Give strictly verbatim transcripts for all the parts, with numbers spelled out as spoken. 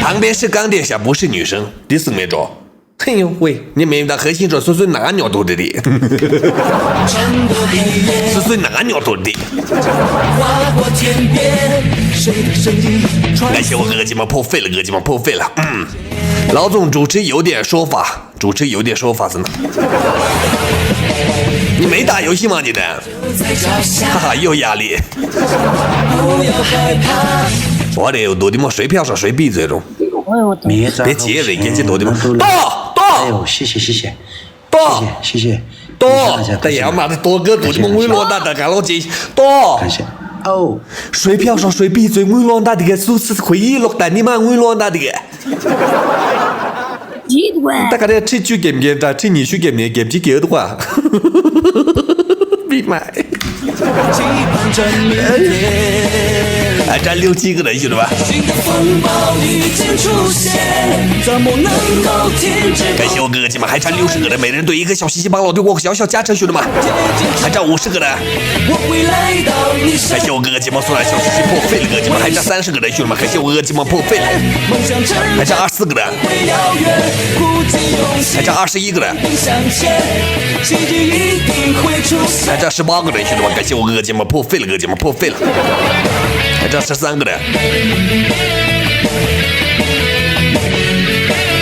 旁边是钢铁侠，不是女生。第四名中。嘿呦喂，你没听到核心说苏苏哪牛都的的，苏苏哪牛都的。感谢我哥哥，今晚破费了，哥，今晚破费了。嗯，老总主持有点说法，主持有点说法是呢。你没打游戏吗？你的？哈哈，又压力。我得有多的么？谁票少谁闭嘴中。别急了，别急，多的么？到到。哎呦，谢谢谢谢，到谢谢谢谢。到。大爷妈的，多哥多的么？我乱打的，干了这到。感谢。哦，谁票少谁闭嘴，我乱打的个，数次回忆落单，你妈我乱打的个。 ད་ག་རེ་ཁྲི་བཅུ་བརྒྱབ་མཁན་འདྲ། ཁྲི་ཉི་ཤུ་བརྒྱབ་ནས་བརྒྱབ་ཅིག་བརྒྱབ་འདུག་ག་མི་མ། ཨ་ཅག་ལིའུ་གཅིག་གི་རེད་ཞུ་ར་བ། ག་ཤོག་གི་ཅི་མ་ཧ་ཅག་六十个人，每人对一个小星星帮老弟过个小小加成，兄弟们。还差五十个人。还差我哥哥鸡毛蒜了，小星星破费了，哥鸡毛还差三十个人，兄弟们，还差我哥哥鸡毛破费了，还差二十四个人，还差二十一个人，还差十八个人，兄弟们，感谢我哥哥鸡毛破费了，哥鸡毛破费了，还差十三个人，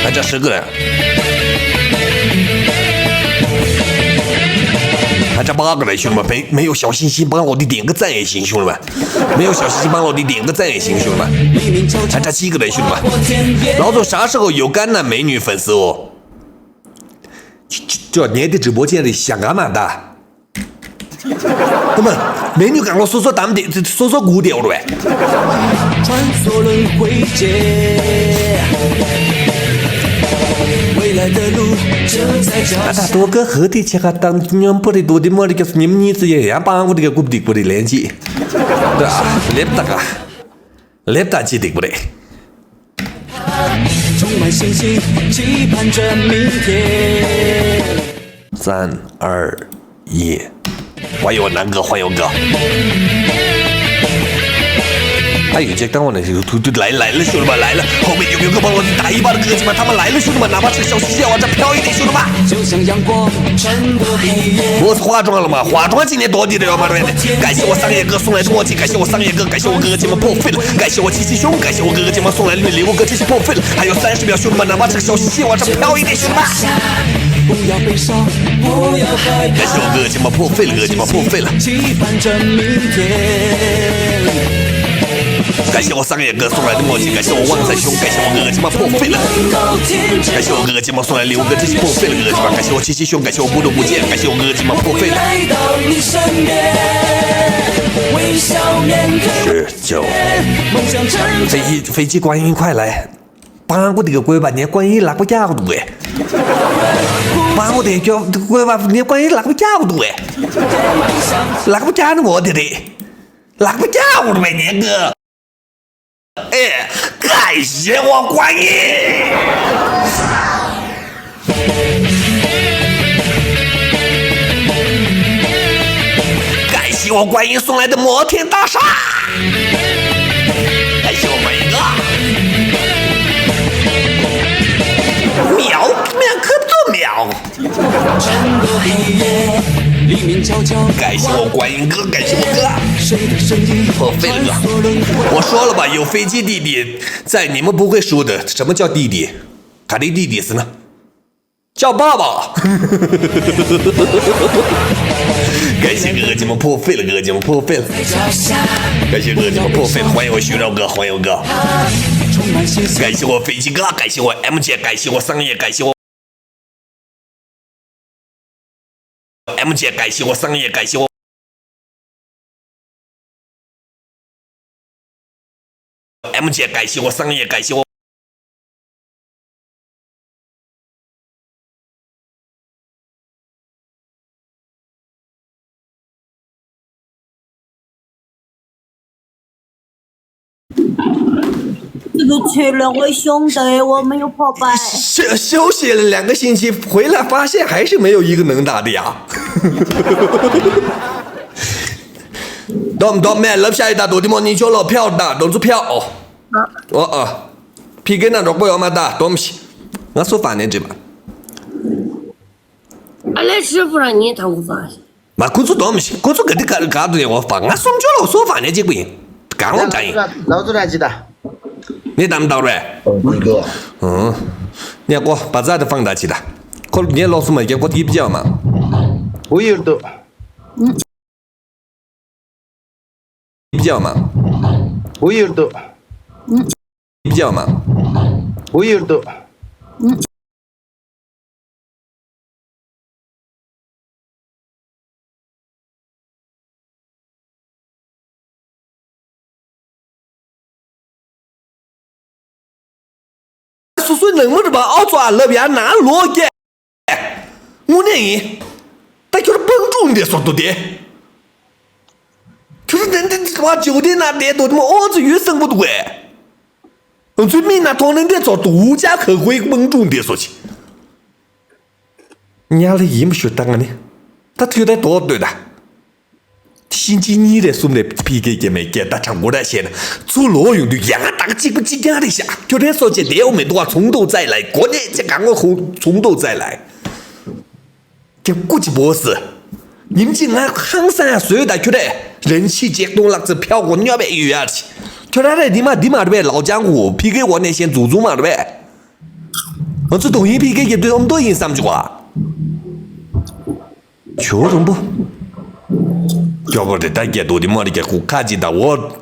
还差十个人。 还差八个人，兄弟们，没没有小心心帮老弟点个赞也行，兄弟们，没有小心心帮老弟点个赞也行，兄弟们，还差七个人，兄弟们。老总啥时候有干男美女粉丝哦？就就年底直播间里想干嘛的？那么美女赶快说说咱们点，说说鼓点，我喂。穿梭轮回劫。 ད་ལྟ་རྡོ་སྐས་ཧུ་ཏི་ཆེ་ཁ་དང་མཉམ་པོ་རེད། རྡོ་དེ་མོ་རེད་ཀྱི་ཉིན་གཉིས་ཙི་ཡང་ཡང་པང་པོ་དེ་ག་རྐུབ་སྡིག་པོ་རེད་ལན་ཅི། ལེབ་ད་ག་ལེབ་ད་ཅི་སྡིག་པོ་རེད། 充满信心，期盼着明天。三二一。 还有南哥，还有哥。还有这刚我那就突突来来了，兄弟们来了，后面有没有个帮我打一把的哥哥们？他们来了，兄弟们，哪怕是小心些，往这飘一点，兄弟们。就像阳光穿过黑夜。我是化妆了吗？化妆今天到底得要嘛来的。感谢我三爷哥送来的墨镜，感谢我三爷哥，感谢我哥哥姐们破费了，感谢我七七兄，感谢我哥哥姐们送来的礼物，哥这些破费了，还有三十秒，兄弟们，哪怕是个小心些，往这飘一点，兄弟们。 感谢我哥哥姐们破费了，哥哥姐们破费了。感谢我三爷哥送来的墨镜，感谢我旺财兄，感谢我哥哥姐们破费了。感谢我哥哥姐们送来礼物，哥这些破费了，哥哥姐们，感谢我七七兄，感谢我不得不见，感谢我哥哥姐们破费了。十九，飞机飞机观音快来。 帮我这个鬼吧，你观音拉不架不对。帮我这个鬼吧，你观音拉不架不对。拉不架我的嘞，拉不架我的呗，你个。哎，感谢我观音。 感谢我观音送来的摩天大厦。感谢我观音哥。秒，秒可不做秒。感谢我观音哥，感谢我哥。破费了哥，我说了吧，有飞机弟弟在，你们不会输的。什么叫弟弟？还得弟弟是呢？ 叫爸爸。感谢哥哥姐们破费了，哥哥姐们破费了。感谢哥哥姐们破费了，欢迎我徐峥哥，欢迎我哥。感谢我飞机哥，感谢我M姐，感谢我三爷，感谢我M姐，感谢我三爷，感谢我。 M姐，感谢我三爷，感谢我。 这个脆弱的兄弟，我没有破败。休休息了两个星期，回来发现还是没有一个能打的呀。Dom dom man，楼下一大堆的莫尼球了，票打，都是票哦。ཨོ་ཨོ། ཕི་གེ་ན་རོགས་པ་ཡོད་མ་ད་སྡོམ་ཤི། ང་སུ་ཕ་ནས་འདྲི་བ། ཨ་ལེ་ཤི་ཕུ་ར་ངའི་དང་གུ་ཕ། མ་ཁོ་ཚོ་སྡོམ་ཤི། ཁོ་ཚོ་ག་དི་ག་ག་དུ་ནས་འོ་ཕ། ང་སུམ་ཅོ་ལོ་སུ་ཕ་ནས་གཅིག་པུ་ཡིན། གང་ལོ་འདྲ་ཡིན། ལོ་ཚོ་ར་ཅི་ད། ནི་དམ་དར་བས། ཨོ་ནི་གོ། ཨོ། ནས་ཀོ་བ་ཛ་དི་ཕང་ད་ཅི་ད། ཁོ་ངས་ལོག་སུ་མ་རྒྱབ་ཁོ་དིབ་ཅེ་མ། ཧུ་ཡུར་དུ། དིབ་ཅེ་མ། ཧུ་ཡུར་དུ། དིབ་ཅེ་མ། ཧུ་ཡུར་དུ། སོ་སོའི་ནང་མི་རུ་བ་ཨའོ་ཚོ་ཨ་ལབ་ཡ་ན་ལོ་སྐྱེ། དངོས་གནས་ཡིན། ད་ཁྱོད་སྤང་ཕྲུག་འདི་སོགས་དུ་དེ། ཁྱོད་ནན་ཏན་བ་ཇོ་དེ་ན་བསྡད་དོ་དེ་མོ་ཨོ་ཚོ་ཡུལ་སང་པོ་འདུག་གས། ང་ཚོའི་མིག་ན་མཐོང་ནི་འདི་ཚོ་དུ་འུ་ཅག་ག་གོའི་སྤང་ཕྲུག་འདི་སོགས་ཆེ། ཉག་ལ་ཡིན་པ་ཞུ་ད་ང་ནི། ད་ཐུག་ད་དོག་ལྟོས་ད། ཤིན་ཅི་གཉིས་རེ་གསུམ་རེ་ཕི་གེ་སྐྱེ་མེད་སྐྱེ་ད་དྲང་པོ་ར་བཤད་ན་ཚུར་ལོག་ཡོང་དུས་ཡང་དག་གཅིག་པུ་གཅིག་རྐྱང་རེད་ཤག་ཁྱོད་རའི་སོ་ཆེ་དེའོ་མི་འདུག་བ་ཚོང་དུ་བཙལ་ལ་གོ་གནས་ཆེ་གང་ངོ་ཁོང་ཚོང་དུ་བཙལ་ལ། ཁྱེད་སྐུ་ཅི་བོ་སི། ཉིན་གཅིག་ང་ཧང་སང་ཡ་བཟོས་ད་ཁྱོད་རེ་རན་ཆི་ཅེག་ཏུང་ལག་རྩེ་ཕྱོགས་གོ་སྨྱོ་བས་ཡོད་ཡ་རེད། ཁྱོད་ར་རེ་འདི་མ་འདི་མ་རེད་པས་ལའོ་ཅང་གོ་ཕི་གེ་གོ་གནས་ཤན་འཛུགས་འཛུགས་མ་རེད་པས། ང་ཚོ་དོང་ཡིན་ཕི་གེ་རྒྱབ་དུས་ཨོམ་ཏོ་ཡིན་བསམ་བྱུང་བ། ཇོ་རོང་པོ། ཇོ་པོ་རེ་ད་རྒྱལ་དོ་དི་མོ་རེ་རྒྱལ་ཁུ་ཁ་ཅི་ད་འོ་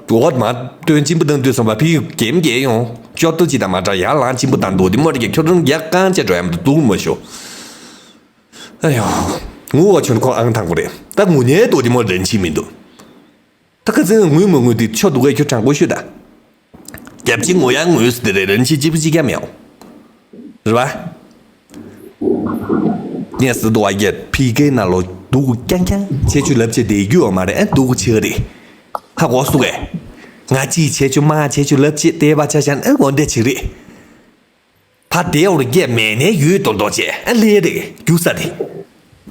འོ་མ་སྟོན་གཅིན་པོ་དང་དུས་སོང་བ་ཕི་གེམ་རྒྱལ་ཡོང་ཅོ་ཏོ་ཅི་ད་མ་དྲ་ཡར་ལངས་གཅིན་པོ་དང་དོ་དི་མོ་རེ་རྒྱལ་ཁྱོད་རང་རྒྱལ་རྐང་ཅེ་འགྲོ་ཡམ་དུ་འདུག་མ་ཤོ། ཨ་ཡོ། ངུ་བ་ཆུན་ཁོ་ཨང་དང་པོ་རེད་ད་ངུ་ཉལ་དོ་དི་མོ་རེ་རན་ཆི་མི་འདུག་ད་ཁ་ཚན་ངུས་མ་ངུས་དེ་ཆོ་འདུག་གས་ཁྱོད་དྲང་པོ་ཤོད་ད། རྒྱབ་ཅིག་ངུ་ཡང་ངུས་དེ་རེ་རན་ཆི་ཅི་པི་ཅི་ཀྱང་མེའོ། རེད་བ། ངས་སི་དུ་བ་རྒྱལ་ཕི་གེ་ན་ལོ་འདུག་རྐྱང་རྐྱང་ཆེ་ཆུ་ལབ་ཆེ་དེ་རྒྱུ་བ་མ་རེད་ཨ་འདུག་ཆེ་ག་རེད། ཧ་གོ་སུ་གས། ང་ཅི་ཆེ་ཆུ་མ་ཆེ་ཆུ་ལབ་ཆེ་དེ་བ་ཆ་ཤན་ཨ་འོ་འདྲ་ཆེ་རེད། ཕ་དེ་འོར་རྒྱས་མེད་ནས་ཡོད་དོ་མདོ་ཅེ་ཨ་ལེ་རེ་རྒྱུ་ས་རེ།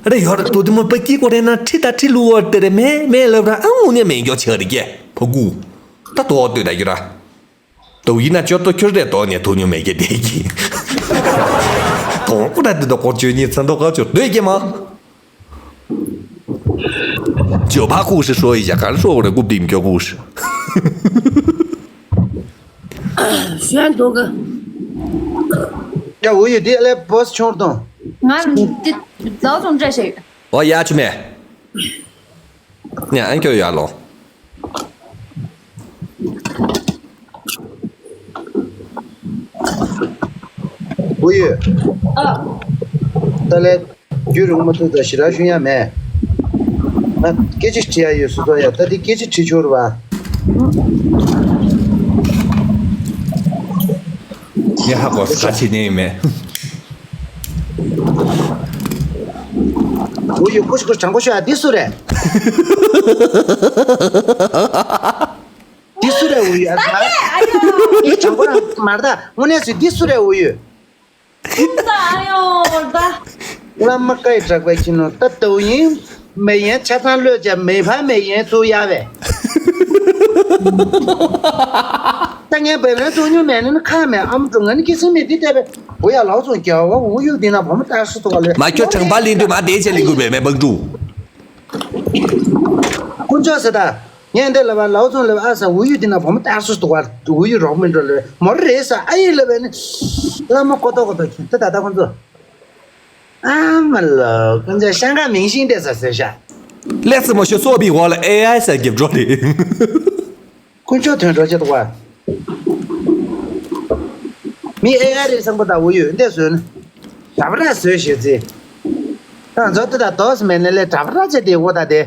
རེ་ཡོར་དུ་དི་མོ་པ་ཀི་ཀོ་རེ་ན་ཁྲི་ད་ཁྲི་ལུ་འོར་དེ་རེ་མེ་མེ་ལབ་ར་ཨ་ངུ་ནས་མེ་འགྱོ་ཆེ་རེ་རྒྱས་ཕ་གུ། ད་དོ་དོ་ད་རྒྱུ་ར། དོ་ཡིན་ན་ཅོ་ཏོ་ཁྱོད་རེ་དོ་ནས་དོ་ཉོ་མེ་གེ་དེ་གི། དོང་ཀུ་ར་དི་དོ་ཀོ་ཅོ་ཉི་ཚན་དོ་ཀ་ཅོ་དོ་གེ་མ། ཇོ་བ་ཁུ་ཧྲི་ཧྲོ་ཡི་ཞག་གར་ཧྲོ་རེ་ཀུབ་དིམ་ཀྱོ་ཁུ་ཧྲི། ཞོན་དུ་གི། ཡ་འུ་ཡི་དེ་ལས་བོས་ཆུང་དང་། ང་དེ་ལའོ་ཙུང་བཀྲ་ཤིས་ཡོད། ཨོ་ཡ་ཆུ་མེ། ཉ་ཨན་ཀྱོ་ཡ་ལོ། བུ་ཡོད། ཨ། ད་ལས་རྒྱུད་རིང་མ་ཐུག་ད་ཞི་ར་ཤུན་ཡ་མེད། ང་སྐད་ཆ་དྲི་ཡ་ཡོད་སུ་ཐོ་ཡ་ད་དེ་སྐད་ཆ་དྲི་ཆོར་བ། ངས་ཧ་གོ་ས་ཆེ་ཉེ་ཡིན་མེད། བུ་ཡོད་ཀུ་ཤུ་ཀུ་ཤུ་དྲང་པོ་ཤོད་ཨ་འདི་སུ་རེད། འདི་སུ་རེད་འུ་ཡོད་ཨ། འདི་དྲང་པོ་རང་མར་ད་དངོས་གནས་སུ་འདི་སུ་རེད་འུ་ཡོད། ད་ཨ་ཡོ་ད། བླ་མ་སྐད་གྲགས་པའི་ཁྱི་ནོ་ད་ཏུ་ཡིན། མེ་ཡན་ཆ་ཚང་ལོས་ཀྱང་མེ་ཕ་མེ་ཡན་ཚུ་ཡ་བས། ད་ངས་བེ་བེ་ཚུ་ཉུ་མེ་ནི་ཁ་མེ་ཨམ་ཀྲུ་ང་ནི་ཀི་སི་མེ་འདི་ལྟ་བས་བུ་ཡ་ལའོ་ཚོ་རྒྱ་བ་འུ་ཡུག་འདི་ན་བུ་མོ་ལྟར་སུ་ཐུག་བ་ལོས། མ་ཁྱོད་དྲང་པ་ལིན་དུ་མ་དེ་ཆེ་ལིན་གུ་བེ་མེ་བང་ཀྲུ། དཀོན་མཆོག་ཟེར་ད། ངས་འདི་ལབ་པ་ལའོ་ཚོང་ལབ་ཨ་ས་འུ་ཡུ་འདི་ན་བུ་མོ་ལྟར་སོ་སྟོ་བ་འུ་ཡུ་རོགས་མི་འགྲོ་ལབ་མོ་རེད་ས་ཨ་ཡི་ལབ་པས་ནི། བླ་མ་ཀོ་ཏོ་ཀོ་ཏོ་ཁྱེད་ད་ད་ད་ཁོང་ཚོ། ཨ་མ་ལོ་ཁོང་ཚོ་ཤང་ཀ་མིང་ཤིང་དེ་ས་ཟེར་ཤ། ལེགས་སི་མོ་ཤོ་སོ་བི་འོག་ལ་ཨེ་ཨའི་ས་རྒྱབ་འགྲོ་རེད། དཀོན་མཆོག་དོན་གྲོགས་བྱེད་དོ་བ། མི་ཨེ་ཨའི་རེད་བསམ་པ་ད་འུ་ཡུ་འདི་བཟོས་ན། ད་བ་ར་བཟོས་ཤེས་ཚེ། ད་ཚོ་དེ་ད་དོ་སི་མེ་ནེ་ལེ་ད་བ་ར་བྱེད་དེ་འོ་ད་དེ།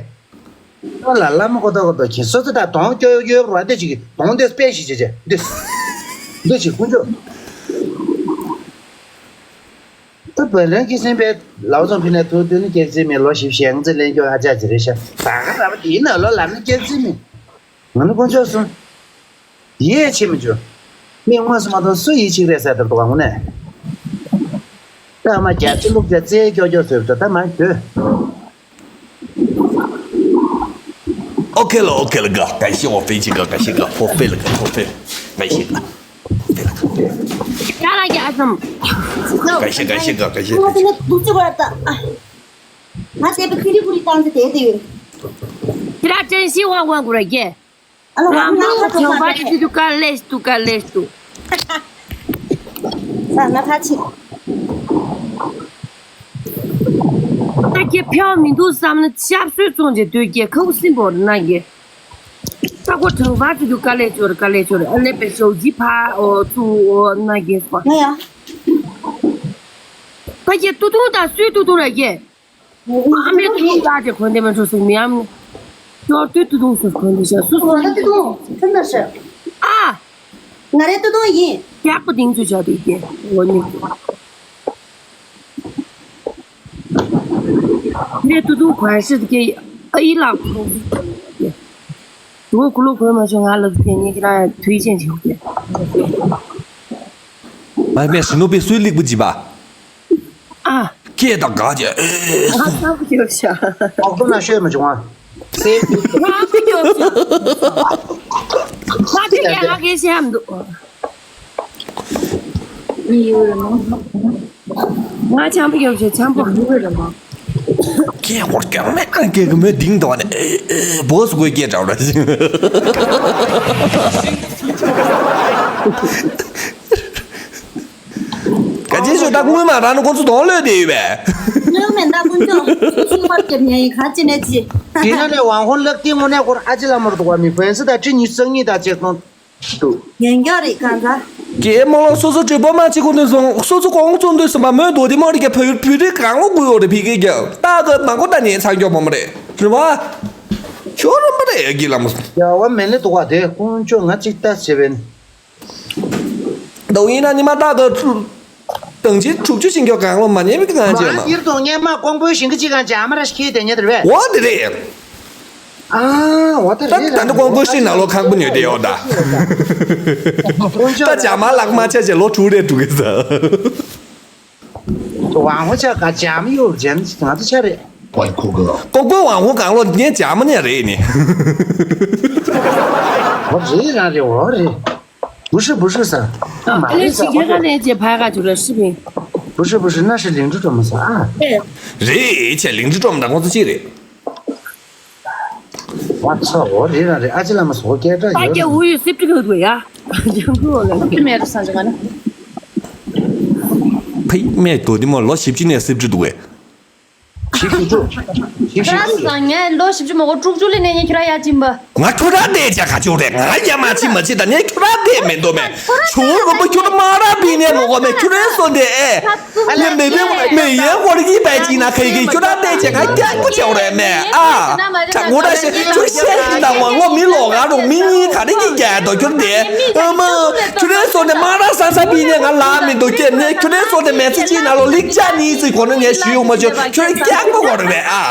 ཨོ་ལ་ལ་མོ་ཀོ་ཏོ་ཀོ་ཏོ་ཁྱེད་སོ་སོ་ད་གདོང་སྐྱོ་ཡོ་ཡོ་ར་འདི་ཅིག་གདོང་འདི་སྤེ་ཞིག་བྱེད་བྱེད་འདི་འདི་ཅིག་དཀོན་མཆོག་ད་བན་རང་གི་སེམས་པའི་ལའོ་ཙོང་ཕི་ནས་ཐུག་དུས་ནི་སྐྱེ་རྩིས་མེད་ལོ་བཞི་བཅུ་ཞེ་ལྔ་ཙི་ལེན་སྐྱོ་ཨ་ཅག་ཅི་རེད་ཤག་ད་ག་ར་བ་དེའི་ནང་ལོ་ལ་ནི་སྐྱེ་རྩིས་མེད། ང་ནི་དཀོན་མཆོག་གསུམ། ཡིད་ཆེས་མི་འཇུ། མི་དངོས་སུ་མ་མཐོང་སུ་ཡིད་ཆེས་རེད་ཟེར་དེར་འདུག་ག་དངོས་གནས། ད་མ་རྒྱ་ཆེ་ལུག་རྒྱ་རྩེ་སྐྱོ་སྐྱོ་ཟེར་དུ་ད་མ་འདོད། ཨོ་ཁེ་ལ་ཨོ་ཁེ་ལ་ག་ག་ཤི་ཨོ་ཕེ་ཅི་ག་ག་ཤི་ག་ཧོ་ཕེ་ལ་ག་ཧོ་ཕེ། བཀའ་ཤིག་ཡ་ལ་ཡ་ཙམ། བཀའ་ཤིག་བཀའ་ཤིག་བཀའ་ཤིག་ང་དེ་ནས་འདུག་ཅི་བར་ད། ང་དེ་པ་ཁི་རི་ཁུ་རི་བཏང་ཚེ་དེ་དེ་ཡོད། ཁྱེད་རང་ཅན་ཤི་ཝང་ཝང་གུ་ར་གེ། ཨ་ལ་ཝང་ཝང་ཁ་ཐོག་ཁ་ཏེ། ང་ཁ་ཆི་དུ་ཀ་ལེས་དུ་ཀ་ལེས་དུ། ས་ང་ཁ་ཆི། ད་ཀྱེ་ཕེའོ་མི་འདུག་བསམ་ན་ཤབ་སོས་བཙོང་རྗེས་སྡོད་ཀྱེ་ཁའུ་སིམ་པོ་ན་གེ། ས་གོ་གྲང་བ་ཚོ་རྒྱུ་དཀའ་ལས་ཆོར་དཀའ་ལས་ཆོར་ཨ་ལེ་པེ་ཞོག་ཇི་ཕ་འོ་ཚུ་འོ་ན་གེ་སོ། ང་ཡ། ད་ཀྱེ་ཏུ་ཏུ་དང་སུའི་ཏུ་ཏུ་ར་གེ། ཨ་མའི་ཏུ་ཏུ་ད་ཀྱེ་གོན་དེ་མ་འཕྲོ་སུ་མི་ཡམ། ཞོར་ཏུ་ཏུ་ཏུ་སུ་གོན་དེ་ཤ་སུ་སུ། ང་ཏུ་ཏུ་ཁྱོད་ན་ཤ། ཨ། ང་རེ་ཏུ་ཏུ་ཡིན། ཡག་པོ་དིང་ཚུ་ཤ་དེ་ཀྱེ་འོ་ནི། ངས་ཏུ་ཏུ་གོན་ཤེས་ཀྱི་ཨ་ཡི་ལག་ཁོང་དུ་གུ་ལོ་གོན་མ་བྱུང་ང་ལབ་ཀྱི་ངས་ཁྱེད་རང་དུས་ཆེན་བྱེད་ཀྱི། ཨ་མས་ཞི་ནོ་པའི་སུའི་ལིག་པུ་ཇི་པ། ཨ། སྐད་དང་དགའ་ཅེ་ཨེ། ང་ཚང་གི་ཡོད་ཤག་ཨོག་ཏོ་ན་ཤོད་མ་བྱུང་ཨ། སེ། ང་ཚང་གི་ཡོད་ཤག་ང་ཚང་གི་ང་གི་ཤེས་མི་འདུག་ང་ཆམ་པོ་ཡོད་ཅེ་ཆམ་པོ་ཡོད་རེད་མ། སྐད་ཧོར་ཀྱང་མེད་ཨང་སྐད་གི་མོས་ལྡིང་དོ་ནས་ཨེ་ཨེ་བོ་སུ་གོས་སྐད་གྲགས་ར་ཅིང་། ག་ཅི་ཞུ་ད་དངུལ་མ་རང་ནི་ཁོང་ཚོ་དོང་ལོས་དེ་ཡོད་པས། དངུལ་མེད་ད་དཀོན་མཆོག་ཤུགས་ཤུགས་པར་སྐྱབས་ཉན་ཡིན་ག་ཅི་ནས་ཅི། དེ་ན་ལས་ཝང་ཧོན་ལག་ཏིང་ངོ་ནས་ཁོར་ཨ་ཅི་ལ་མོར་དུ་བ་མི་ཕན་སི་ད་ཁྲི་ཉི་ཤུ་རྩ་གཉིས་ད་ཅེ་སོང་། འདུག་ཉན་རྒྱག་རེད་གང་ཟ། ཀྱེ་མོ་ལོ་སོ་སོ་གྲོས་པོ་མ་གཅིག་གོ་འདུན་སོང་སོ་སོ་གོང་བཙོང་འདུན་སོང་པ་མོས་དོ་དི་མོ་རེ་ཀྱ་བོད་བོད་རིགས་གང་ལོ་དགོས་ཡོད་རེད་ཕི་ཀེ་ཀྱ་ཏག་གི་མ་གོ་ད་ཉན་ཚང་སྐྱོ་བོ་མ་རེད་རེད་བ། ཁྱོད་རོམ་པ་རེད་ཡ་གི་ལ་མོ། ཡ་བ་མེ་ལེ་དོ་བ་དེ་དཀོན་མཆོག་ང་གཅིག་ལྟ་བྱེད་པས། དོ་ཡིན་ན་ཉི་མ་ཏག་གི་དང་ཅི་དྲུག་ཅུ་ཞིང་ཁྱོད་གང་ལོ་མ་ཉན་པའི་གང་བྱས་མ། ཡིར་དང་སྙན་མ་ཀོང་པོའི་ཞིང་གི་གཅིག་གང་བྱས་ཨ་མ་ར་ཤི་ཁེ་དེ་ཉེ་དེར་བས། འོ་དེ་རེད། ཨ། འོ་ད་ད་རེད་ད་ནི་ཀོང་པོ་ཤི་ན་ལོ་ཁང་པོ་ཉོས་ཏེ་ཡོད་ད། ད་ཇ་མ་ལག་མ་ཆ་ཆེ་ལོ་དྲུག་རེ་དྲུག་གི་ཟ། ཝང་ཧོ་ཆ་ག་ཇ་མ་ཡོད་ཇན་ང་ཚོ་ཆ་རེད། ཀོང་པོ་ཝང་ཧོ་གང་ལོ་ངས་ཇ་མ་ཉན་རེད་ནི། འོ་རེད་རང་རེད་འོ་རེད།不是不是ས། མ་རེད་ས། ཨ་ལེ་ཞིག་ག་ནས་ཅེ་ཕ་ག་ཅུ་ར་ཤི་པིན།不是不是那是灵芝种的啊。རེད་ཆེ་ལིང་ཅི་ཀྲོམ་དང་ཁོང་ཚོ་གཅིག་རེད། 我操我这让这阿基拉姆说给这有。 ཕ་ཡུལ་སིབ་ཏུ་ཡོད་དགོས་ཡ། ཕི་མེ་རུ་སང་ཅི་ག་ན། ཕི་མེ་དོ་དི་མོ་ལོ་བཞི་བཅུ་ནས་སིབ་ཏུ་འདུག་གས། བཞི་བཅུ་དྲུག་བཞི་བཅུ་ཁྱོད་ར་དྲུག་སང་ངས་ལོ་བཞི་བཅུ་མ་གོ་དྲུག་ཅུ་ལས་ནས་ངས་ཁྱོད་ར་ཡ་ཅིན་པ། ང་ཁྱོད་ར་བལྟས་བྱ་ག་ཅོག་རེད། ང་ཡ་མ་ཅི་མ་ཅི་ད་ངས་ཁྱོད་ར་བལྟས་མེད་དོ་མེད། ཆུ་རུ་པ་ཁྱོད་མ་ར་བི་ནས་མ་གོ་མེད་ཁྱོད་རའི་སོ་འདི་ཨེ། ངས་མེ་བེ་མེ་ཡའི་སྐོར་གྱི་བལ་གྱི་ན་ཁའི་གི་ཁྱོད་ར་བལྟས་བྱ་ང་སྐྱག་པོ་བྱ་རེད་མེད་ཨ། དྲ་ངོ་ར་ཤེ་ཁྱོད་ཤེ་ཡིན་ད་ཝང་ལོ་མི་ལོ་ག་རུ་མི་གཉིས་ག་རེ་གི་རྒྱལ་དོ་ཁྱོད་དེ་ཨ་མ། ཁྱོད་རའི་སོ་ནས་མ་ར་ས་ས་བི་ནས་ང་ལ་མི་འདུག་ཀྱེ་ནས་ཁྱོད་རའི་སོ་ནས་མེ་ཚི་ཅི་ན་ལོ་ལིག་ཅ་ནི་ཚི་གོ་ན་ངས་ཞུ་ཡོང་མ་ཆོད་ཁྱོད་རའི་སྐྱག་པོ་གོ་རུ་མེད་ཨ།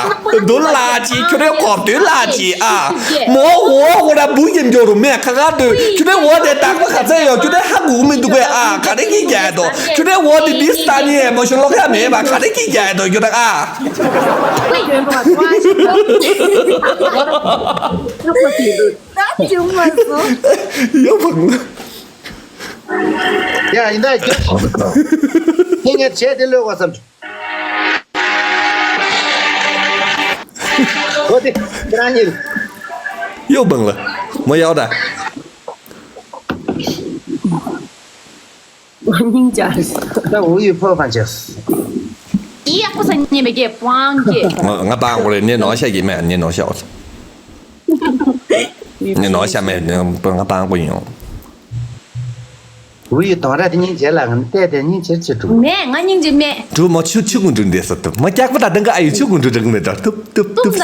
འདུ་ལ་ཅི་ཁྱོད་རའི་གོ་འདུ་ལ་ཅི་ཨ། མོ་འོ་གོ་ར་བུ་ཡིན་འགྱོ་རུ་མེད་ཁ་ཁ་འདུ་ཁྱོད་རའི་འོ་དེ་དག་པ་ག་ཚད་ཡོད་ཁྱོད་རའི་ཧ་གོ་མི་འདུག་གས་ཨ། ག་རེ་གི་རྒྱལ་དོ་ཁྱོད་རའི་འོ་དེ་འདི་ས་ནི་མ་ཤོ་ལོ་ཁ་མེད་པ་ག་རེ་གི་རྒྱལ་དོ་ཁྱོད་ར་ཨ། ད་བྱུང་མ་སོང་། ཡོ་བང་། ཡ་ཡིན་ད་ཁྱེད་ངས་བྱས་དེ་ལོས་གོ་བསམ་བྱུང་། འོ་དེ་ཁྱེད་རང་ཉིད། ཡོ་བང་ལ། མོ་ཡོ་ད། སྙིང་རྗེ། ད་འུ་ཡི་ཕོ་བང་ཅེས། ཡག་པོ་ས་ཉེ་མེ་གེ་པང་གེ། ང་ང་པང་གོ་རེ་ནེ་ནོ་ཤ་གི་མེ་ནེ་ནོ་ཤ་འོ། ནེ་ནོ་ཤ་མེ་ང་པང་གོ་ཡོང་། འུ་ཡི་དོང་ར་དེ་སྙིང་རྗེ་ལ་ང་བལྟས་དེ་སྙིང་རྗེ་ཆེ་འགྲོ། མེད་ང་སྙིང་རྗེ་མེད། འགྲོ་མ་ཆུ་ཆུ་གུ་འགྲོ་འདས་ས་ཐུབ་མ་རྒྱག་པ་ད་དང་ག་ཨ་ཡི་ཆུ་གུ་འགྲོ་འགྲོ་གི་མེད་ད་ཐུབ་ཐུབ་ཐུབ།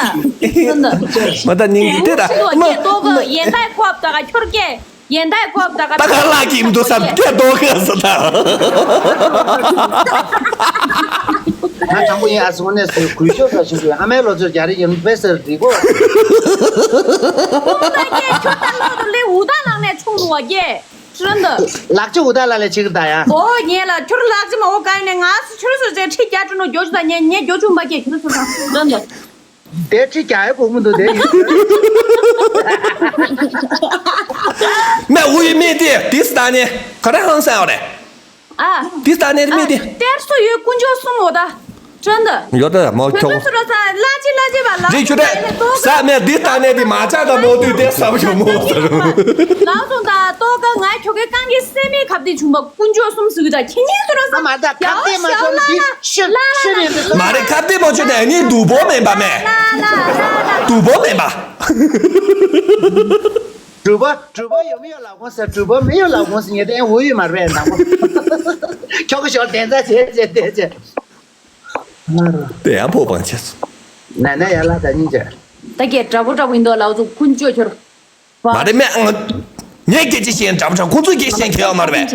མ་ད་སྙིང་རྗེ་དེ་ད་མ། ཡེ་ཏོ་གི་ཡེ་ཏའི་ཁོབ་ད་ག་ཁྱོར་ཀེ། ཡེ་ཏའི་ཁོབ་ད་ག་ད་ག་ལ་གི་མི་འདུག་ས་སྐད་ཏོ་གི་ས་ད། ང་དང་པོ་ཡིན་ཨ་སི་ངོ་ནས་སུ་གུས་ཞོག་ས་ཞིག་གུས་ཨ་མའི་ལོ་ཚོད་རྒྱ་རི་ཡིན་པས་ཟེར་འདི་གོ། ཁྱོད་ད་ལོ་དུ་ལེ་འུ་ད་ལང་ནས་ཆུང་རུ་བ་ཀེ། ཁྱོད་འདི། ལག་ཆ་འུ་ད་ལ་ལས་ཆིག་ད་ཡ། ཨོ་ཉེ་ལ་ཁྱོད་ལག་ཆ་མ་འོ་ག་ནས་ང་སུ་ཁྱོད་སུ་ཟེར་ཁྲི་བརྒྱ་སྤྲོ་ནོ་རྒྱོ་ཆུ་ད་ཉེ་ཉེ་རྒྱོ་ཆུ་མ་ཀེ་ཁྱོད་སུ་ད་ཁྱོད་འདི། དེ་ཁྲི་རྒྱག་ཡ་དགོས་མི་འདུག་དེ་ཡིན། མེ་འུ་ཡི་མི་དེ་དེ་སི་ད་ནི་ག་རེ་ཧང་སང་བ་རེད། ཨ། དེ་ལྟ་ནས་མི་དེ། གཏེར་སུ་ཡོད་དཀོན་མཆོག་གསུམ་འོ་ད། ཅོན་ད། ཡོད་ད་མོ་ཁྱོད་ཁྱོད། སུ་ར་ས་ལ་ཅི་ལ་ཅི་བ་ལ། རིག་ཆུ་དེ། ས་མེད་འདི་ལྟ་ནས་འདི་མ་ཆག་ད་མོ་དུས་དེ་ས་བ་ཞོ་མོ་ཟེར། ལགས་སོང་ད་ཏོ་ཀ་ང་ཁྱོད་ཀའི་རྐང་གི་སེ་མེད་ཁབ་དེ་བྱུང་བ་དཀོན་མཆོག་གསུམ་ཟེར་གི་ད་ཁྱེད་གཉིས་སུ་ར་ས། ཨ་མ་ད་ཁབ་དེ་མ་ཆོག་ནི་འདི་ཤི་ཤི་རེད་འདི་སོ། མ་རེད་ཁབ་དེ་མ་ཆོག་ནི་ཨ་ནི་སྡུག་པོ་མེད་པ་མེད། སྡུག་པོ་མེད་པ། གྲུབ་པ་གྲུབ་པ་ཡོད་མི་ཡོད་ལ་ཁོང་ཟེར། གྲུབ་པ་མི་ཡོད་ལ་ཁོང་ཟེར་ཉེ་དེ་འུ་ཡོད་མ་རེད་ནང་པ། ཁྱོ་ག་ཞོར་དན་རྩ་བྱས་བྱས་བསྡད་བྱས། དེ་ཡང་ཕོ་བང་ཆེ་སོ། ན་ན་ཡ་ལ་ད་ཉིན་བྱས། ད་གས་འདྲ་པོ་འདྲ་པོ་ཡིན་དོ་ལའུ་ཚོ་ཀུན་སྤྱོད་ཁྱོར། མ་རེད་མེད་ཨང་། ངས་སྐད་ཆ་བཤད་འདྲ་པོ་འདྲ་ཁོང་ཚོས་སྐད་ཆ་བཤད་མཁན་ཡོད་མ་རེད་པས།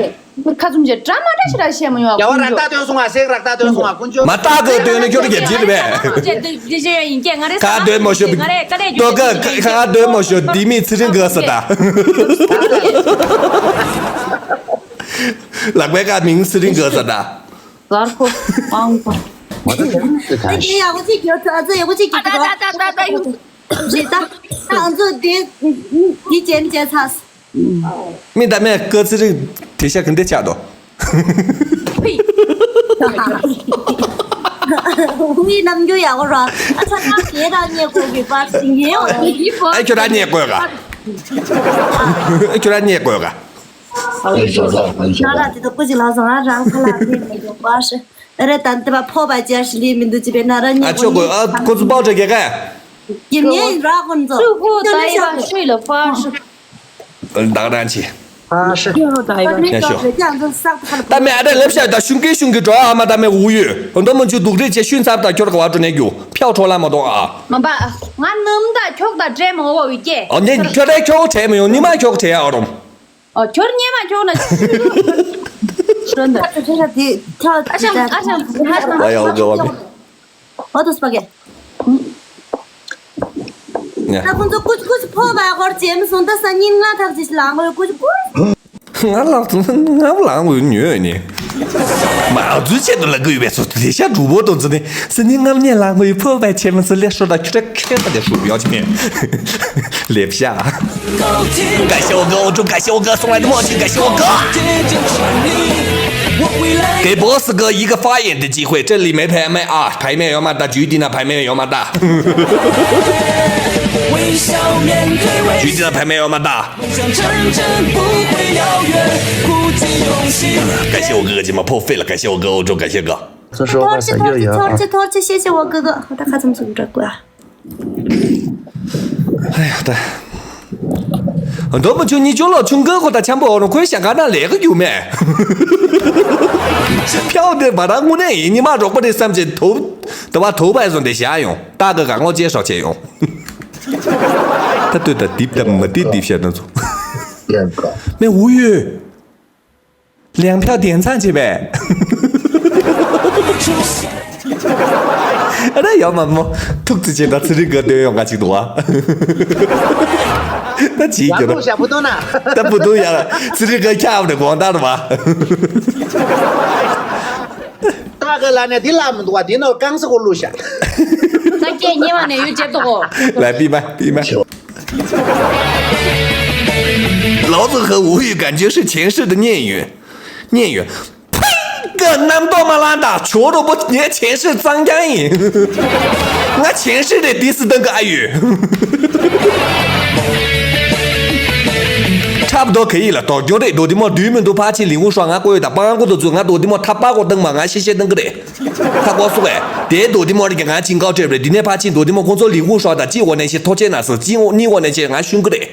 ཁ་ཚུམ་ཅེ་འདྲ་མ་འདྲ་ཞིག་ར་བཤད་མ་ཡོང་། རྒྱལ་བ་རག་རྟགས་སྟོན་སོང་ང་སེག་རག་རྟགས་སྟོན་སོང་ང་ཀུན་སྤྱོད། མ་རྟགས་ཀྱི་སྟོན་ནི་ཁྱོད་རྒྱལ་སྤྱི་རེད་པས། ཅེ་འདི་འདི་ཅེ་ཡིན་ཀྱེ་ང་རེ་ཁ་སྟོན་མ་ཤོད། ང་རེ་ཀ་རེ་ཏོ་ཀ་ཁ་སྟོན་མ་ཤོད། འདི་མི་ཚེ་རིང་དགའ་ས་ད། ལག་པའི་ཁ་མིང་ཚེ་རིང་དགའ་ས་ད། ཟར་ཁོ་ཨང་ཁོ། ང་ཚོ་དེ་ཡག་པོ་ཅིག་གྱུར་ཚ་ཚ་ཡག་པོ་ཅིག་གྱུར་ཚ། རེད་ད། ད་ང་ཚོ་དེ་དེ་ཅན་ཅན་ཚ། མི་ད་མེད་ཀ་ཚི་རིག་དེ་ཤ་གི་འདི་ཆགས་དོ། ཕི། ཧུའི་རྣམ་འགྱུར་ཡག་པོ་ར། ཨ་ཚ་ཚ་དེ་རང་ཉེ་གོ་གི་པར་ཞིག་ཉེ་ཡོད་ནི་ཡིན་པ། ཨ་ཁྱོད་རང་ཉེ་གོ་ག་ཨ་ཁྱོད་རང་ཉེ་གོ་ག་ང་ར་དེ་ད་ཀུ་ཅི་ལ་སོང་ང་རང་ཁ་ལག་ཕེབས་མི་འདུག་པར་ཞིག་ཨ་རེ་ད་འདི་པ་ཕོ་པ་ཅར་ཞིག་ལས་མི་འདུག་ཅི་པའི་ན་ར་ཉེ་ཨ་ཁྱོད་གོ་ཨ་ཁོ་ཚོ་པའོ་ཏྲ་གེ་ག་ཡིན་ཉེ་ཡིན་ར་ཁོ་ཚོ་ཚུ་ཧུ་ད་ཡི་བ་ཤུའི་ལ་པར་ཞིག་བདག་རང་ཆེ། ཨ་ཤ། ཡ་ཤོ། ད་མེ་ཨ་རེ་ལབ་ཤ་ད་ཤུང་གི་ཤུང་གི་འགྲོ་ཨ་མ་ད་མེ་འུ་ཡོད་འདོ་མོ་ཆུ་དུག་རེ་ཆེ་ཤུན་ཚབ་ད་ཁྱོར་ག་བ་འགྲོ་ནས་རྒྱུ་ཕྱོགས་འཕྲོ་ལ་མ་གཏོང་ཨ། མ་པ། ང་ནམ་ད་ཁྱོག་ད་བྲེ་མ་འོ་བའི་ཀྱེ། ཨ་ནི་ཁྱོད་རེ་ཁྱོག་བྲེ་མ་ཡོང་ཉི་མ་ཁྱོག་བྲེ་ཨ་རོམ། ཨ་ཁྱོར་ཉེ་མ་ཁྱོག་ན་ཤུ་ཤོན་ད། ཁྱོད་ཁྱོད་དེ་ཁྱོད་ཨ་ཤམ་ཨ་ཤམ་ཨ་ཤམ། ཨ་ཡ་འོ་གེ་འོ་གེ། ཨོ་ཏོ་སྤ་གེ། ད་ཁོང་ཚོ་ཀུ་ཀུ་ཕོ་བ་ཧོར་ཅེམ་སོང་ད་ས་ཉིན་ང་ཐག་ཅིག་ལང་གོ་ཀུ་ཀུ། ང་ལག་ཚོ་ང་ལང་གོ་ཉོས་ནི། མ་ཚུལ་ཆེད་དུ་ལ་གུས་པའི་ཚོ་དེ་ཤ་གྲུ་བོ་དོ་ཚོ་ནི་ས་ཉིན་ངམ་ཉེ་ལང་གོ་ཡི་ཕོ་བ་ཆེ་མ་ཚོ་ལས་ཤོ་ད་ཁྱོད་ད་ཁྱོད་ད་ལས་ཤོ་ཡོད་ཅི་མེད། ལེབ་ཤ། ག་ཤོ་ག་འོ་ཅུ་ག་ཤོ་ག་སོང་ལ་དི་མོ་ཅི་ག་ཤོ་ག།给博士哥一个发言的机会，这里没牌妹啊，牌妹有吗？大局地那牌妹有吗？大。局地那牌妹有吗？大。感谢我哥哥，今晚破费了，感谢我哥，欧洲，感谢哥。这是我把伞又摇啊。 ཐོར་ཅི་ཐོར་ཅི་ཐོར་ཅི་ཐོར་ཅི་ཤེས་ཤེས་འོ་གི་གི་ཧོ་ད་ཁ་ཙམ་ཙམ་འགྲོ་དགོས་ཨ། ཨ་ཡ་ད། འདོད་པ་ཆུང་གཉིས་ཆུང་ལོ་ཆུང་ཀི་ཁོ་ད་འཆམ་པོ་འོ་རུང་ཁོའི་ཞང་ཁ་ན་ལས་ཀ་རྒྱུ་མེད། ཕྱོགས་འདིར་བ་རང་དངོས་གནས་ཡིན་ཉི་མ་རོགས་པ་རེད་བསམ་བྱས་དོ། དོ་བ་དོ་བ་བཟོ་འདི་བཞག་ཡོང་ད་གི་ག་ངོ་ཅེས་སྲོག་བྱས་ཡོང་། ད་ལྟོས་ད་དིབ་ད་མ་དིབ་དིབ་བཤད་ན་ཚོ། མེ་འུ་ཡོད། ལན་ཕྱག་དན་ཚང་བྱེད་པས། ཨ་ར་ཡོད་མ་མོ། ཐུག་ཙི་ཆེ་ད་ཚི་རི་ག་སྟོན་ཡོང་ག་ཅིག་འདུག་བ། ད་ཅིག་ཡག་གི་པོ་ཞག་པོ་ཏོ་ན། ད་པུ་ཏུ་ཡ། ཚི་རི་ག་ཁྱབ་ནས་དགོང་དར་བ། ད་ག་ལ་ནས་འདི་ལ་མི་འདུག་བ་འདི་ནོ་རྐང་ས་གོ་ལུ་ཤ། ད་སྐད་ཉེ་བ་ནས་ཡོད་ཅེ་ཏོ་གོ། ལ་པི་མ་པི་མ། 老子和吴语感觉是前世的孽缘，孽缘。呸！个男的嘛烂的，求主不，你前世脏僵人。我前世的第四等个阿玉。差不多可以了，到九点多的嘛，对面都爬起灵物说俺过去的，帮我都做，俺多的嘛，他把我等嘛，俺谢谢等个的。 ད་གོ་སོང་ངས། དེའི་རྡོ་དེ་མོ་རེ་གི་ང་ཅིང་ཀའོ་སྤྲད་པ་རེད། འདི་ནས་ཕར་ཕྱིན་རྡོ་དེ་མོ་ཁོང་ཚོ་ལི་ཧུ་ཧྲོ་དང་ཅི་འོ་ནས་ཆེ་ཐོ་ཆེ་ན་སི་ཅི་འོ་ནི་འོ་ནས་ཆེ་ང་ཤུང་གི་རེད།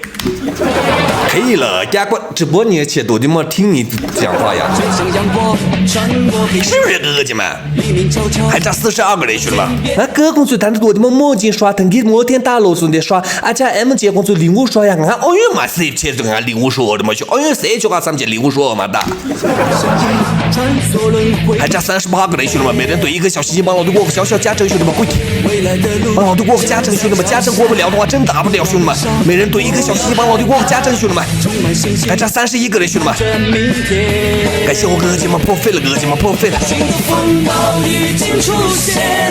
可以了，加个直播你也切多的嘛，听你讲话呀。是不是哥哥姐们？还差四十二个人群了。啊，哥公子谈的多的嘛，墨镜刷，等于摩天大楼送的刷，啊，加M姐公子礼物刷呀，俺奥运嘛是一切都俺礼物刷的嘛，去奥运谁就俺三姐礼物刷嘛的。 还差三十八个人，兄弟们，每人对一个小心心，帮老弟过个小小加成，兄弟们，跪。帮老弟过个加成，兄弟们，加成过不了的话，真打不了，兄弟们，每人对一个小心心，帮老弟我家政兄弟们，还差三十一个人兄弟们。感谢我哥哥姐们破费了，哥哥姐们破费了。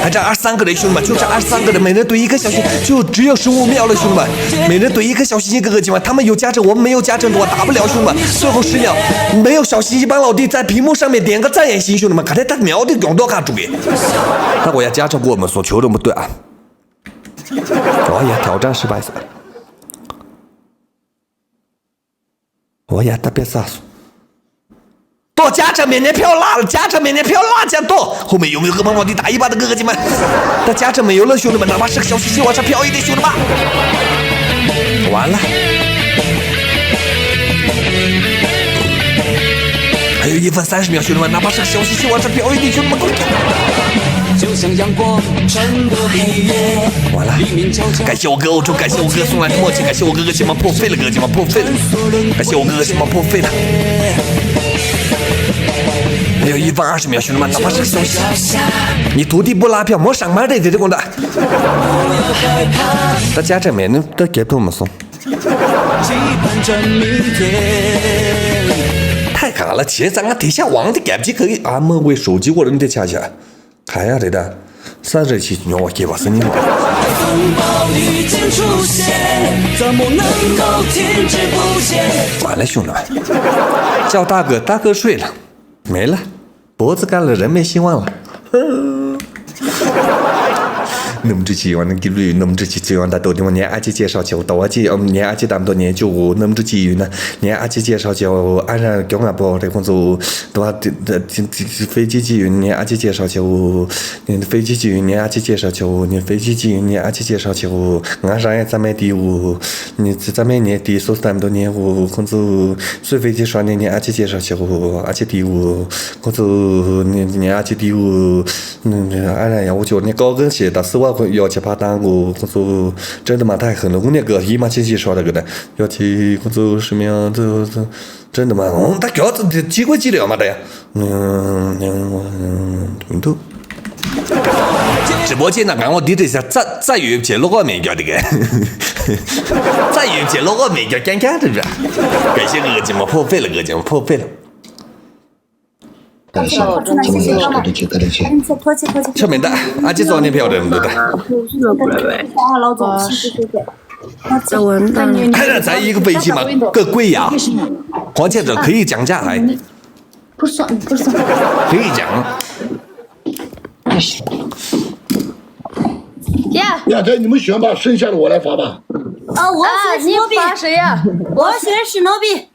还差二三个人兄弟们，就差二三个人，每人对一个小心，就只有十五秒了兄弟们，每人对一个小心心，哥哥姐们，他们有家政，我们没有家政，我打不了兄弟们。最后十秒，没有小心心帮老弟在屏幕上面点个赞也行，兄弟们，刚才他秒的用多卡主给。那我要家政给我们说，求这么对啊。我也挑战失败。 我呀，特别杀手。到家政面前不要辣了，家政面前不要辣，这样到后面有没有个帮忙的打一把的哥哥姐们？到家政没有了，兄弟们，哪怕是个小心心，往上飘一点，兄弟们。完了，还有一分三十秒，兄弟们，哪怕是个小心心，往上飘一点，兄弟们，给我干！就像阳光穿过黑夜。完了，感谢我哥，我就感谢我哥送来的默契，感谢我哥哥姐们破费了，哥哥姐们破费了，感谢我哥哥姐们破费了。还有一分二十秒，兄弟们，哪怕是个小心，你徒弟不拉票，莫上班的，这这功的。大家这没能都给他们送。 太卡了，姐，咱俺底下网的感觉可以啊，莫为手机我人的恰恰。看呀，这个，三十七牛我给我是你。风暴已经出现，怎么能够停止不前？完了，兄弟们，叫大哥，大哥睡了，没了。 脖子干了，人没希望了。那么这期完了，给绿，那么这期最完的都听我年阿姐介绍起，我到我姐，嗯，年阿姐他们都年就我，那么这期有呢，年阿姐介绍起，我按上给我婆的工作，对吧？这这这这飞机机有年阿姐介绍起，我，那飞机机有年阿姐介绍起，我，那飞机机有年阿姐介绍起，我，俺上也咱们第五，你咱们年第四咱们都年五，工作，坐飞机上年年阿姐介绍起，我，阿姐第五。 ཁོ་ཚོ་ནི་ནི་ཨ་ཅེ་དེའུ་ཨ་ར་ཡ་འུ་ཅོ་ནི་ཀའོ་གན་ཞེས་ད་སི་བ་ཁོ་ཡོ་ཆེ་ཕ་ཏང་གོ་ཁོ་ཚོ་ཀྲེན་དུ་མ་ཐག་ཧི་ནི་ཧུ་ནེ་གི་ཧི་མ་ཆེན་ཞེས་ཤོ་ར་གི་ད་ཡོ་ཆེ་ཁོ་ཚོ་ཧྲི་མི་ཡང་ཚོ་ཀྲེན་དུ་མ་འོང་ད་གྱོ་ཚོ་དེ་ཅི་གོ་ཅི་རེ་ཡོ་མ་ད་ཡ་མི་འདུག་ཇི་བོ་ཆེ་ན་གང་བོ་འདི་རེད་ཤ་རྩ་རྩ་ཡོད་བྱེད་ལོ་གོ་མེད་གྱོ་དེ་ག་རྩ་ཡོད་བྱེད་ལོ་གོ་མེད་གྱོ་རྐྱང་རྐྱང་རེད་ར། ག་ཤེ་གི་ཅི་མ་ཕོ་ཕེ་ལ་གི་ཅི་མ་ཕོ་ཕེ་ལ། 感谢，这么多谢谢妈妈。 ཁྱོད་མིན་ད་ཨ་ཅེ་ཚོ་ནས་ཕེབས་རེད་མི་འདུག་ད། 老总，谢谢谢谢。 ད་ཡིག་པེ་ཤི་མ་ཀ་ཀུའི་ཡ། 黄先生可以讲价哎。 不算不算。 可以讲。 呀， 呀，这你们选吧，剩下的我来发吧。啊，我要啊，你发谁呀？我要选史努比。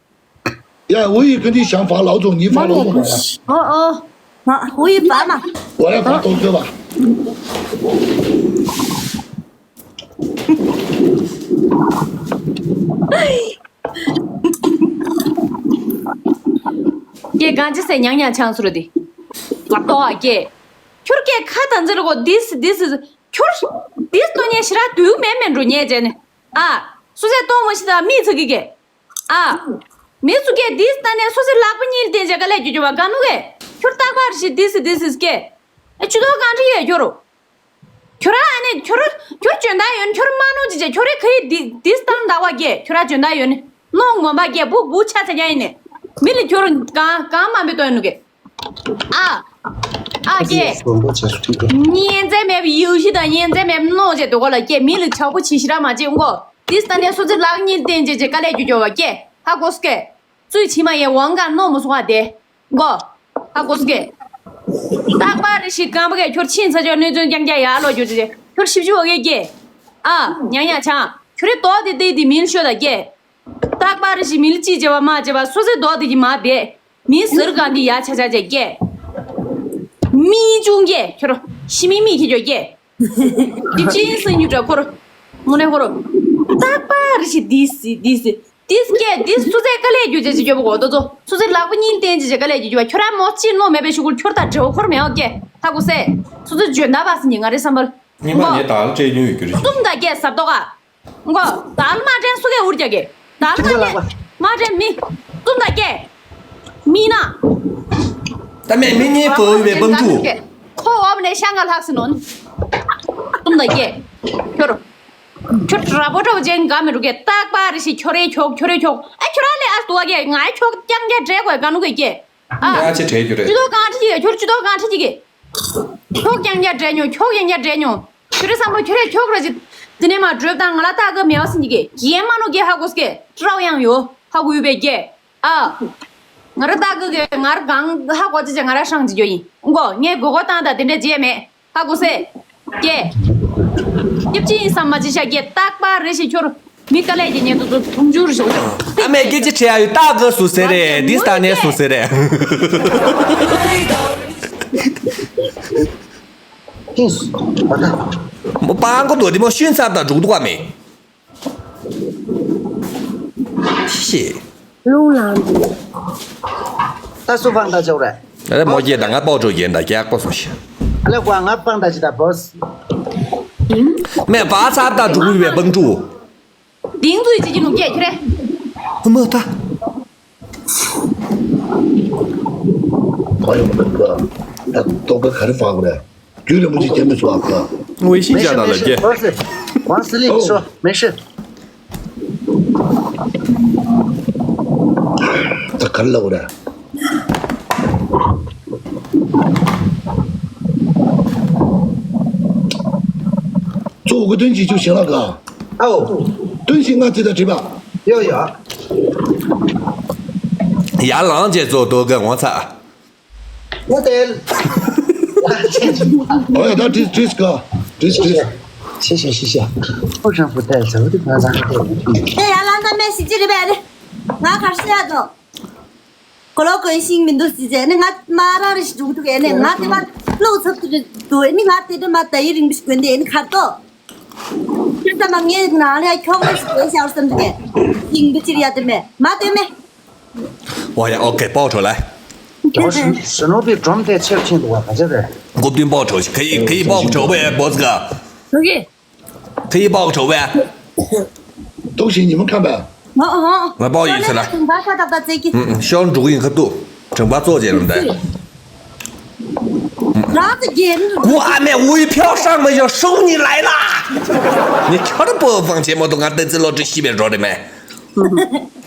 呀，我也跟你想法，老总，你发给我吧。哦哦，好，我也发嘛。我来发刀哥吧。 ཀྱེ་གང་ཅི་སེ་ཉང་ཉང་ཆང་སུ་རུ་དི། ལབ་ཏོ་ཨ་ཀྱེ། ཁྱོར་ཀྱེ་ཁ་ཐང་ཟེར་གོ་this this ཁྱོར་this ཏོ་ཉེ་ཤི་ར་དུག་མེད་མེད་འགྲོ་ཉེ་ཅེ་ནི། ཨ། སུ་ཟེ་ཏོ་མོ་ཤི་ད་མི་ཚུ་གི་ཀྱེ། ཨ། མི་ཚུ་ཀྱེ་this ད་ནེ་སུ་ཟེ་ལག་པ་གཉིས་ལ་བསྟན་ཅེ་ག་ལེ་རྒྱུ་རྒྱུ་བ་ག་ནུ་གེ། ཁྱོར་རྟག་པར་ཤི་this this ཀྱེ། ཨ་ཆུ་ཏོ་གང་ཅི་ཡོད་ཁྱོ་རུ། ཁྱོད་ར་ཨ་ནི་ཁྱོད་ར་ཁྱོད་འཇོན་ཐང་ཡོད་ནི་ཁྱོད་ར་མ་ནོ་ཅི་ཅི་ཁྱོད་ར་ཁ་ཡི་འདི་འདི་སྟངས་འདྲ་བ་གེ་ཁྱོད་ར་འཇོན་ཐང་ཡོད་ནི་ནོ་ངོ་མ་གེ་བུ་བུ་ཆ་ཆ་རྒྱ་ཡིན་ནི་མི་ལ་ཁྱོད་ར་གང་གང་མ་མི་ཏོ་ཡིན་ནུ་གེ་ཨ་ཨ་གེ་ཉན་ཚེ་མེད་པའི་ཡུལ་ཤི་དང་ཉན་ཚེ་མེད་པའི་ནོ་ཅེ་དོ་གོ་ལ་གེ་མི་ལ་ཆག་པོ་ཆི་ཤི་ར་མ་ཅེ་ངོ་འདི་ལྟ་ནས་སོ་ཚི་ལག་གཉིས་བསྟན་ཅེ་ཅེ་དཀའ་ལས་རྒྱུ་རྒྱོ་བ་གེ་ཧ་གོ་སྐེ་ཙུའི་ཕྱི་མ་ཡེ་ཝང་ག་ནོ་མོ་སོང་བ་དེ། མགོ། ཧ་གོ་སུ་གེ། རྟག་པར་རེ་ཞིག་གང་པོ་གེ་ཁྱོར་ཕྱིན་ཚ་ཆོ་གནོད་སྐྱོན་རྐྱང་རྐྱང་ཡར་ལོ་རྒྱུ་ཅེ་ཁྱོར་ཞིབ་ཞིབ་འོ་གེ་གེ། ཨ། ཉང་ཉང་ཆང་། ཁྱོད་རེ་དོག་དེ་དེ་དེ་མིན་ཤོད་ད་གེ། རྟག་པར་རེ་ཞིག་མིན་ལ་ཅི་བྱེད་པ་མ་བྱེད་པ་སོ་སོའི་དོག་དེ་གི་མ་བེ། མིན་ཟུར་གང་དེ་ཡ་ཆ་ཆ་ཅེ་གེ། མི་ཅུང་གེ་ཁྱོར་ཤི་མི་མི་ཁྱེད་ཅོ་གེ། དེ་ཅི་ཡིན་སེམས་ཉིད་འདྲ་ཁོ་ར། དངོས་གནས་ཁོ་ར། རྟག་པར་རེ་ཞིག་འདི་སི་འདི་སི། འདི་སི་སྐད་འདི་སུ་ཚེ་དཀའ་ལས་རྒྱུ་ཅེས་ཅི་བརྗོད་པ་གོ་ཏོ་ཚོ། སུ་ཚེ་ལག་པ་གཉིས་བསྟན་ཅེས་ཅི་དཀའ་ལས་རྒྱུ་རྒྱུ་བ་ཁྱོད་ར་མོ་ཅི་ནོ་མེད་པའི་ཤུ་གུར་ཁྱོད་ད་འབྲེལ་བ་ཁོར་མེད་ཨོ་ཀེ། ཧ་གོ་སེ། སུ་ཚེ་འཇོན་ད་བ་སི་ཉི་ང་རེ་བསམ་པར། ཉི་མ་ངས་ད་ལ་སྤྲད་ཉོ་ཡོད་རྒྱུ་རེད། གསུམ་ད་ཀྱེ་ཟབ་ཏོ་ག། མགོ། དལ་མ་དྲན་སུ་གེ་འུར་རྒྱག་གེ། དལ་མ་དྲན། མ་དྲན་མི། གསུམ་ད་ཀྱེ། མི་ན། ད་མེད་མི་གཉིས་པོ་ཡོད་པའི་བང་ཕྲུག་ཁོ་འོབ་ནས་ཤ་ང་ལྷག་སི་ནོན། གསུམ་ད་ཀྱེ། ཁྱོར། ཁྱོད་ར་པོ་འདྲ་བོ་ཅན་དགའ་མི་འགྲོ་གི། རྟག་པར་རེ་ཞིག་ཁྱོད་རའི་ཁྱོག་ཁྱོད་རའི་ཁྱོག་ཨ་ཁྱོད་ར་ལས་ཨ་སྟོ་གི་ང་ཨ་ཁྱོག་རྐྱང་རྐྱང་འདྲེ་དགོས་ག་ནུ་གི་ཀྱེ། ཨ་ཡ་ཅེ་བྲལ་རྒྱུ་རེད། ཅི་ཏོ་གང་ཁྲི་ཅི་གི་ཁྱོད་ཅི་ཏོ་གང་ཁྲི་ཅི་གི། ཁྱོག་རྐྱང་རྐྱང་འདྲེ་ཉོ་ཁྱོག་རྐྱང་རྐྱང་འདྲེ་ཉོ། ཁྱོད་རའི་བསམ་བློ་ཁྱོད་རའི་ཁྱོག་ར་ཅི། དེ་ནས་མ་བྲོས་དང་ང་ལ་རྟག་གི་མེ་བ་སིན་ཅི་གི་རྒྱན་མ་ནུ་གི་ཧ་གོ་སི་གི་ཀྲའོ་ཡང་ཡོ་ཧ་གོ་ཡུ་བེ་ཀྱེ། ཨ། ང་ར་ལྟ་གི་གི་ང་ར་གང་ཧ་གོ་ཅི་ཅི་ང་ར་ཧྲང་ཅི་ཅོ་ཡིན་མགོ་ངས་མགོ་སྐོར་བཏང་ད་དེ་འདྲ་བྱས་མེད་ཧ་གོ་སེ། ཀྱེ། སྐྱིབ་ཅི་ཡིན་བསམ་མ་ཅི་ཤ་ཀྱེ་རྟག་པར་རེ་ཞིག་ཁྱོར་མི་དཀའ་ལས་ཀྱི་ཉེན་དུ་དུ་དུང་ཕྱུར་ཞོག་ཅོ། ཨ་མས་སྐད་ཆ་དྲི་ཡ་ཡོད་རྟག་གི་སུ་ཟེར་རེད་འདི་ས་ནས་སུ་ཟེར་རེད། ཧིང་སུ་བ་ད། མོ་པང་གོ་དོ་དི་མོ་ཤུན་ཚབ་དང་འགྲུག་འདུག་བ་མེད། ཤེས། རླུང་ལངས་འདུག་ད་སུ་སྤང་ད་ཅོག་རེད། ཨ་ལེ་མོ་སྐྱེས་ད་ང་སྤོག་གྲོགས་རྒྱན་ད་རྒྱག་པ་སོང་ཤི། ཨ་ལེ་ཀོ་ང་སྤང་ད་ཅི་ད་བོས། མེ་བ་ཚབ་ད་འགྲུག་པའི་སྤང་གྲུ། དིང་དུ་ཅི་ཅི་ནུ་སྐྱེས་ཁྱི་རེ། མ་ད། ཁོ་ཡོང་འདུག་ག་ད་རྟོག་པ་ག་རེ་སྤང་དགོས་རེད། རྒྱུད་རིན་པོ་ཆེ་སྐྱེ་མི་ཚོགས་ཨ་ཁ། ཝེ་ཤིན་ཅ་ད་ལ་སྐྱེ། ཝང་སི་ལི་ཤོ་མེ་ཤི། ད་གར་ལ་འོ་ར། ཚོ་གི་དོན་གྱི་ཆུ་ཞིང་ལ་ག་ཨའོ། དོན་ཞིག་ང་ཚེ་ད་བྲིས་པ། ཡོ་ཡོ། ཡར་ལངས་རྗེས་ཚོ་དོ་གི་ངོ་ཚ། ང་དེ། ཨོ་ཡ་ད་དྲིས་དྲིས་ག་དྲིས་དྲིས། ཤེ་ཤེ་ཤེ་ཤེ། ཨོ་ཤང་བུ་དེ་ཟ་བུ་དེ་ང་ཚང་གི་དེ། ཨེ་ཡ་ལ་ད་མེ་ཤི་ཅི་རེད་པས་རེད། ང་གར་སི་ཡ་དོ། གོ་ལོ་གོན་ཤིང་མི་འདུག་ཟི་ཟེར་ནི་ང་མ་ར་རེ་ཞིག་འཇུག་འདུག་ཨེ་ནི་ང་དེ་པ་ལོག་ཚབ་ཏུ་རེད་འདུག་ཨེ་ནི་ང་དེ་འདྲ་མ་ད་ཡི་རིང་པོ་ཞིག་གོན་དེ་ཨེ་ནི་གར་དོ། ཁྱེད་ཚང་མ་ངའི་ནང་ལ་ཁྱོག་རེ་ཞིག་བསྡད་ཤག་བསམ་འདུག་གས། ཡིན་པ་ཅིར་ཡ་དེ་མེད་མ་དོན་མེད། ཨོ་ཡ་ཨོ་ཀེ་པའོ་ཁྲོ་ལ། ཨོ་ཞི་ཞི་ནོ་པི་སྒྲོམ་དེ་ཆེར་ཕྱིན་འདུག་བ་ག་ཅི་རེད། མགོ་བདུན་པའོ་ཁྲོ་ཞིག་ཁ་ཡི་ཁ་ཡི་པའོ་ཁྲོ་བས་བོ་ཙི་ག་ཁ་ཡི་པའོ་ཁྲོ་བས། ཏོག་ཞིག་ཉི་མ་ཁམས་པ། ང་པའོ་ཡིན་ཟེར་ལ། དྲང་པོ་ཤ་ཏག་ཏག་བཙལ་གི། ཤོར་འགྲོ་གི་ཡིན་ཁ་ཏུ། དྲང་པོ་ཙོག་ཅེས་རུང་འདྲ། རང་ཚོ་རྒྱལ་རིང་རུ། 我还没有一票上没有收你来啦。你瞧这播放节目都俺登记录这西边着的没？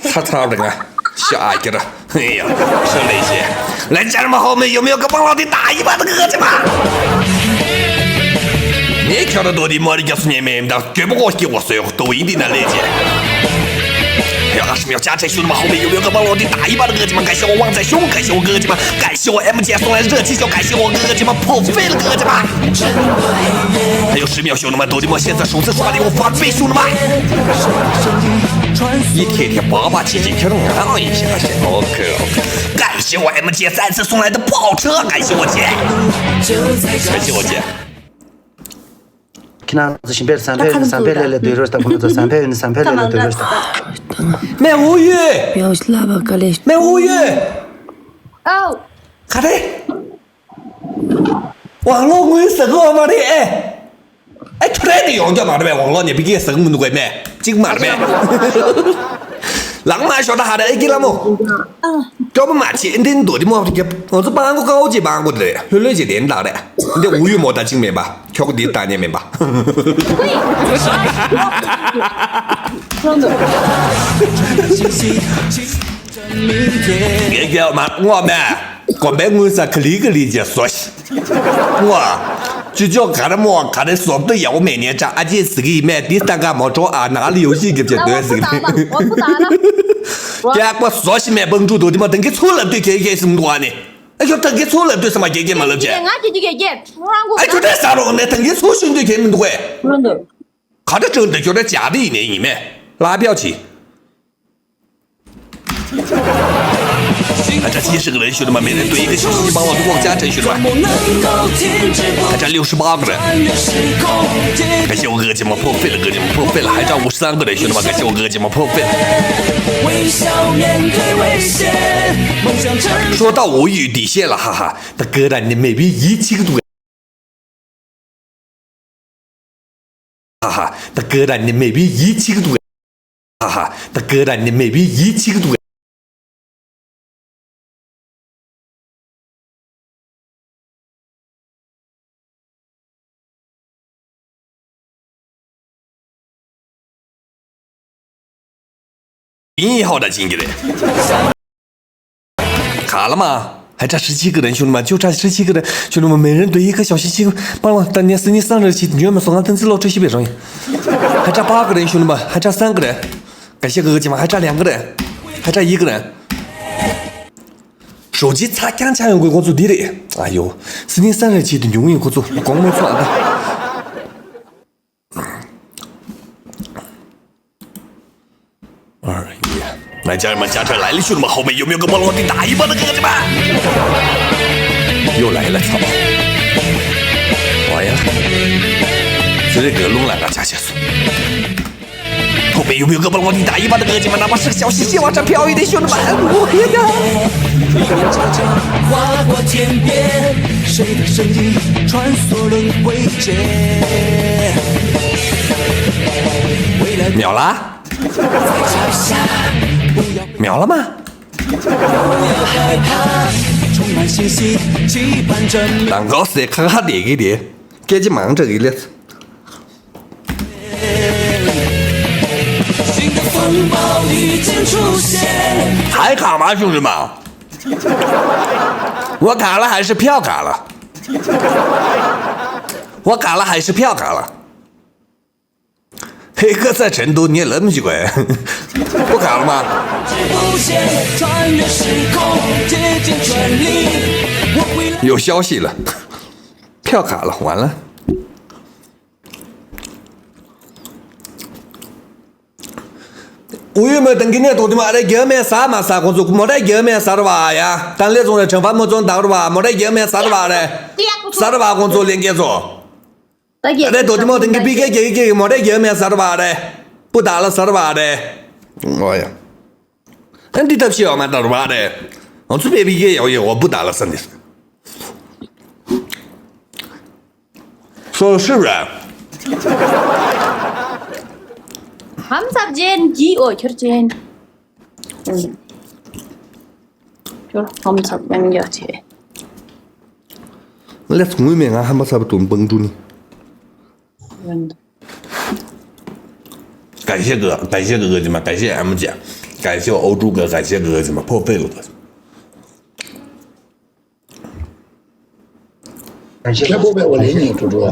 擦擦的啊，下一个，哎呀，是那些。来，家人们，后面有没有个棒老弟打一把的哥哥姐吗？你看到到底莫里叫是你们的，绝不过给我所有抖音的那类姐。要是没有加这兄弟们，后面有没有个棒老弟打一把的哥哥姐吗？感谢我旺仔兄，感谢我哥哥姐吗？感谢我 M 姐送来的热气球，感谢我哥哥姐吗？破费了哥哥姐吗？还有十秒兄弟们，抖音们现在首次刷礼物发费兄弟们。一天天八八七七，看中俺一下，OK OK。感谢我 M 姐再次送来的跑车，感谢我姐，感谢我姐。 ཁྱེད་རང་ཚོ་ཞིམ་པའི་བཟང་ཕན་ཡོད་ན་བཟང་ཕན་ལས་ལས་སྡོད་རོགས་ཞེས་དང་ཁོང་ཚོ་བཟང་ཕན་ཡོད་ན་བཟང་ཕན་ལས་ལས་སྡོད་རོགས་ཞེས་དང་། མེ་འུ་ཡོད། མེ་འུ་ཡོད། ཨའོ། ག་རེ། ཝང་ལོ་དངུལ་ཟ་གི་ཡོད་མ་རེད་ཨེ། ཨེ་ཁྱོད་རེད་དེ་ཡོང་རྒྱུ་མ་རེད་པས། ཝང་ལོ་ནས་ཕི་ཀེ་ཟ་གི་མི་འདུག་གས་མེ་གཅིག་མ་རེད་པས། ལག་མ་ཤོར་ད་ཧ་རེ་ཨེ་ཀི་ལ་མོ། སྐྱོ་པོ་མ་བྱེད་འདི་འདོད་དེ་མོ་ཧ་ཀེ་ང་ཚོ་སྤང་གོ་ཀའོ་ཅེ་སྤང་གོ་དེ་ལྷོད་ལྷོད་ཅེ་དེ་འདག་རེད། འདི་འུ་ཡུ་མོ་ད་གཅིག་མེད་པ་ཁྱོག་འདི་ལྟ་ཉེ་མེད་པ། ངས་ཀྱང་མ་ངོ་མེད་གོམ་པའི་དངུལ་ས་ག་ལི་ག་ལི་ཅེ་བཟོ་ཤི། ངོ་། ཅུ་ཅོག་ག་རེ་མོ་ག་རེ་བཟོ་བཏུ་ཡག་པོ་མེད་ཉེ་ཅག་ཨ་ཅེ་ཟི་གི་ཡི་མེད་འདི་ལྟ་ག་མོ་ཀྲོ་ཨ་ནག་ལི་ཡོ་ཤི་གི་བྱེད་དོན་ཟི་གི་མེད། ཀྱག་པ་བཟོ་ཤི་མེད་བང་ཕྲུག་དོ་དི་མ་དང་གི་ཚུར་ལབ་དུས་གེ་གེ་སིམ་འདུག་ཨ་ནི། ཨ་ཁྱོད་ད་གི་ཚུར་ལབ་དུས་ས་མ་གེ་གེ་མ་ལབ་ཅེ། ང་གི་གི་གེ་ཁྲང་གོ། ཨ་ཁྱོད་ད་ས་རོག་ནས་དང་གི་ཚུར་ཤུན་དུས་གེ་མི་འདུག་ཨེ། ག་ད་ཀྲང་དུ་ཁྱོད་ད་ཅག་དི་ཡི་ནས་ཡིན་མེད་ལ་ཕྱོགས་ཆི། ཨ་ཅག་七十个人兄弟们，每人对一个信息，帮我多加成兄弟们。ཨ་ཅག六十八个人。感谢我哥姐们破费了，哥姐们破费了，还差五十三个人兄弟们，感谢我哥姐们破费了。说到我有底线了，哈哈，大哥的，你没比一七个度。 哈哈，大哥的，你没比一七个度。哈哈，大哥的，你没比一七个度。ཡིན་ཧའོ་ད་ཅིང་གི་རེད། ག་ལ་མ། ཧ་ཅང་ཧྲི་ཆི་གི་རེད་ཤུ་ནི་མ། ཅོ་ཅ་ཧྲི་ཆི་གི་རེད་ཤུ་ནི་མ། མེ་རན་དུ་ཡི་ག་ཞའོ་ཤི་ཆི་གི་པ་ལ་ད་ནི་སི་ནི་སང་རེ་ཆི་ཉོན་མ་སོང་ང་ཏན་ཙི་ལོ་ཁྲི་ཤི་བེ་རང་ཡིན། ཧ་ཅང་པ་གི་རེད་ཤུ་ནི་མ། ཧ་ཅང་སང་གི་རེད། ག་ཤི་གི་གི་ཅི་མ། ཧ་ཅང་ལང་གི་རེད། ཧ་ཅང་ཡི་གི་རེད། ཞོ་ཅི་ཚ་རྐྱང་ཆ་ཡོང་གི་ཁོ་ཚོ་འདི་རེད། ཨ་ཡོ། སི་ནི་སང་རེ་ཆི་དུ་ཉུང་ཡིན་ཁོ་ཚོ་གོང་མོ་ཚོ་ཨ་ད། 二一，来家人们，家车来了，兄弟们，后面有没有个菠萝地打一般的个子们？又来了，操！完呀，这个弄来了，加加速。后面有没有个菠萝地打一般的个子们？哪怕是个小细线往上飘一点，兄弟们，我也要。划过天边，谁的声音穿梭轮回间？秒了。 秒了吗？当高兴的卡卡点给点，给这忙这一列。还卡吗，兄弟们？我卡了还是票卡了？我卡了还是票卡了？ 黑客在成都，你也来不及管。不卡了吗？有消息了，票卡了，完了。ཨུ་ཡོད་མོ་དང་གི་ནས་ཐོག་དེ་མ་རེད། རྒྱ་མེད་ཟ་མ་ཟ་ཁོང་ཚོ་མོ་རེད། རྒྱ་མེད་ཟ་ར་བ་ཡ། དང་ལས་ཚོང་རེད། ཁྲང་ཧྥ་མོ་ཚོང་དག་ར་བ་མོ་རེད། རྒྱ་མེད་ཟ་ར་བ་རེད། ཟ་ར་བ་ཁོང་ཚོ་ལས་འགན་ཚོ། ད་རེད། དོ་དེ་མོ་དེང་གི་པི་ཀེ་རྒྱ་གི་རྒྱ་གི་མོ་རེད། རྒྱ་མེད་ཟ་ར་བ་རེད། པུ་ད་ལ་ཟ་ར་བ་རེད། ཨོ་ཡ། ཨ་འདི་ཐབས་ཤེས་ཡོད་མ་ད་ར་བ་རེད། ང་ཚོ་པེ་པི་ཀེ་ཡོད་ཡོད་འོ་པུ་ད་ལ་ཟ་འདི། སོ་སི་ར། ཧམ་སབ་ཅན་གྱི་ཨོ་ཁྱོར་ཅན། ཁྱོར་ཧམ་སབ་ཡང་ཡོད་ཆེ། ལས་ངུས་མེད། ང་ཧམ་པ་སབ་དུ་འབང་འགྲུ་ནི། 感谢哥，感谢哥哥姐们，感谢M姐，感谢欧洲哥，感谢哥哥姐们，破费了。 ཁྱེད་པོ་པས་འོ་ལེ་ཉེ་འགྲོ་འགྲོ།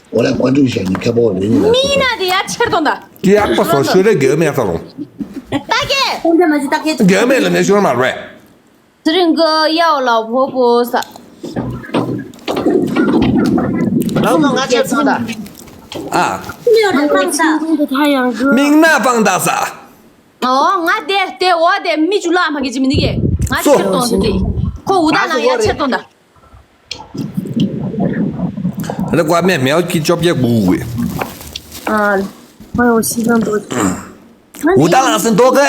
འོ་ལེ་ཀོན་ཀྲུག་ཤ་ཉེ་ཁྱེད་པོ་འོ་ལེ་ཉེ། མི་ན་དེ་ཡ་ཆེར་གཏོང་ད། ཀྱི་ཨག་པ་སོ་ཤོད་རེ་རྒྱལ་མེད་ས་རུང་། ད་གེ། རྒྱལ་མེད་ལ་ནས་ཤོར་མ་རེད། དེ་རིང་གི་ཡའོ་ལ་བོ་བོ་ས། ལགས་སོ། ང་ཆེར་གཏོང་ད། ཨ། མིག་ནག་སྤང་ད་ས། ཨོ་ང་དེ་དེ་འོ་དེ་མི་ཅུ་ལ་མ་གི་ཅི་མི་འདི་གེ། ང་ཆེར་གཏོང་ཟིན་དེ། ཁོ་འུ་ད་ལ་ཡ་ཆེར་གཏོང་ད། རེ་ཀ་མེ་མེའོ་ཀི་ཅོབ་ཀྱེ་གུ་གུ། ཨ། ཁོ་ཡོ་ཤི་ལང་དོ། འུ་ད་ལ་སེན་ཏོ་གེ།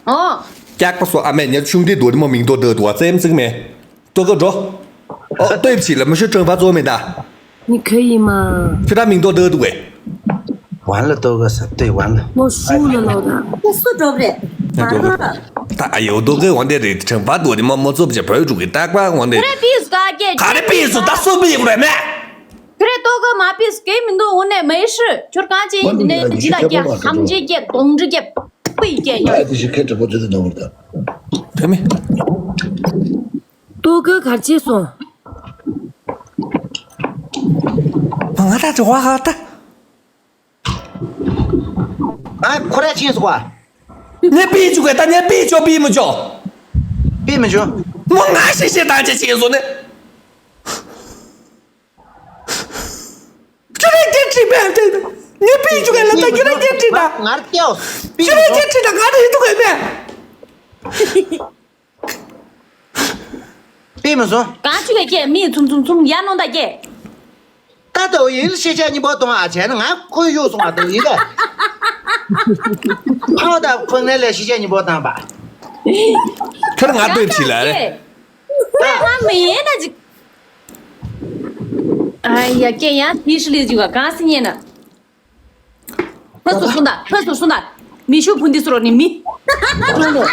ཨོ། ཀྱག་པ་སོ་ཨ་མེ་ཉེ་ཆུང་དེ་དོ་དེ་མོ་མིང་ཏོ་དོ་དོ་ཙེམ་ཙིག་མེ། ཏོ་གེ་འགྲོ། ཨོ་ལྟོས་ཕྱི་ལ་མི་ཤོད་ཁྲོན་པ་ཙོ་མེ་ད། 你可以吗？ ཁྱོད་ད་མིང་ཏོ་དོ་དོ་གེ། 完了，多个是对，完了。我输了，老大。我输着不了。 ད་ཨ་ཡོ་དོ་གེ་འོན་ཏེ་རེད། ཁྲང་པ་དོ་དེ་མོ་མོ་ཙོབ་ཅེ་བོད་ཕྲུག་གི་རྟག་པ་འོན་ཏེ་རེད། ག་རེ་པིས་སུ་ད་སུ་པི་ཡོང་རེད་མེ། ཁྱོད་རེད་ཏོ་གེ་མ་པིས་སྐད་མི་འདུག་འོ་ནས་མེ་ཤི་ཁྱོད་གང་ཅི་ཡིན་ནས་ཇི་ལ་རྒྱ་ཧམ་ཇེ་རྒྱ་གདོང་འདྲི་རྒྱ་པི་རྒྱ་ཡོད། ཨ་དེ་ཞིག་ཁེ་གྲི་པོ་ཅི་དེ་འདུག་ད། དེ་མེ། ཏོ་གེ་གར་ཆེ་སོང་། ང་ད་ཅི་བ་ཧ་ད། ཨ་ཁོ་ར་ཆེན་སོ་བ། ངས་པི་བཅུག་གི་ད་ངས་པི་བཅུག་པི་མི་བཅུག་པི་མི་བཅུག་མོ་ང་ཤེས་ཤེས་དང་ཅི་ཆེན་སོ་ནི། ཁྱོད་རང་སྐད་ཁྲིད་པས་དེ། ངས་པི་བཅུག་གི་ལ་ད་ཁྱོད་རང་སྐད་ཁྲིད་ད། ངར་ཀྱོ། ཁྱོད་རང་སྐད་ཁྲིད་ད་ང་རེ་ཡིན་འདུག་གི་མེད། པི་མི་སོང་། གང་ཆུ་གེ་སྐྱེ་མི་ཚུམ་ཚུམ་ཚུམ་ཡ་ནོ་ད་སྐྱེ། ད་ལྟ་ཡིན་ཤེས་བྱ་སྙིང་པོ་གཏོང་ཨ་བྱས་ན་ང་ཁོའི་གཡུག་སོང་བ་དང་ཡིན་ག་ཕ་བ་ད་ཁོ་ནས་ལས་ཤེས་བྱ་སྙིང་པོ་བཏང་པ། ཁྱོད་ང་ལྟོས་ཕྱི་ལ་རེད། ཁོས་ང་མི་ཡིན་ན་ཅིག་ཨ་ཡ་སྐྱེ་ཡང་དེ་ཤི་ལི་ཅིག་ག་གང་སྲིད་ཉེ་ན། ཕ་སུ་སུ་ད་ཕ་སུ་སུ་ད་མི་ཤུ་ཕུན་དི་སུ་རོ་ནི་མི། ཁྱོད་རང་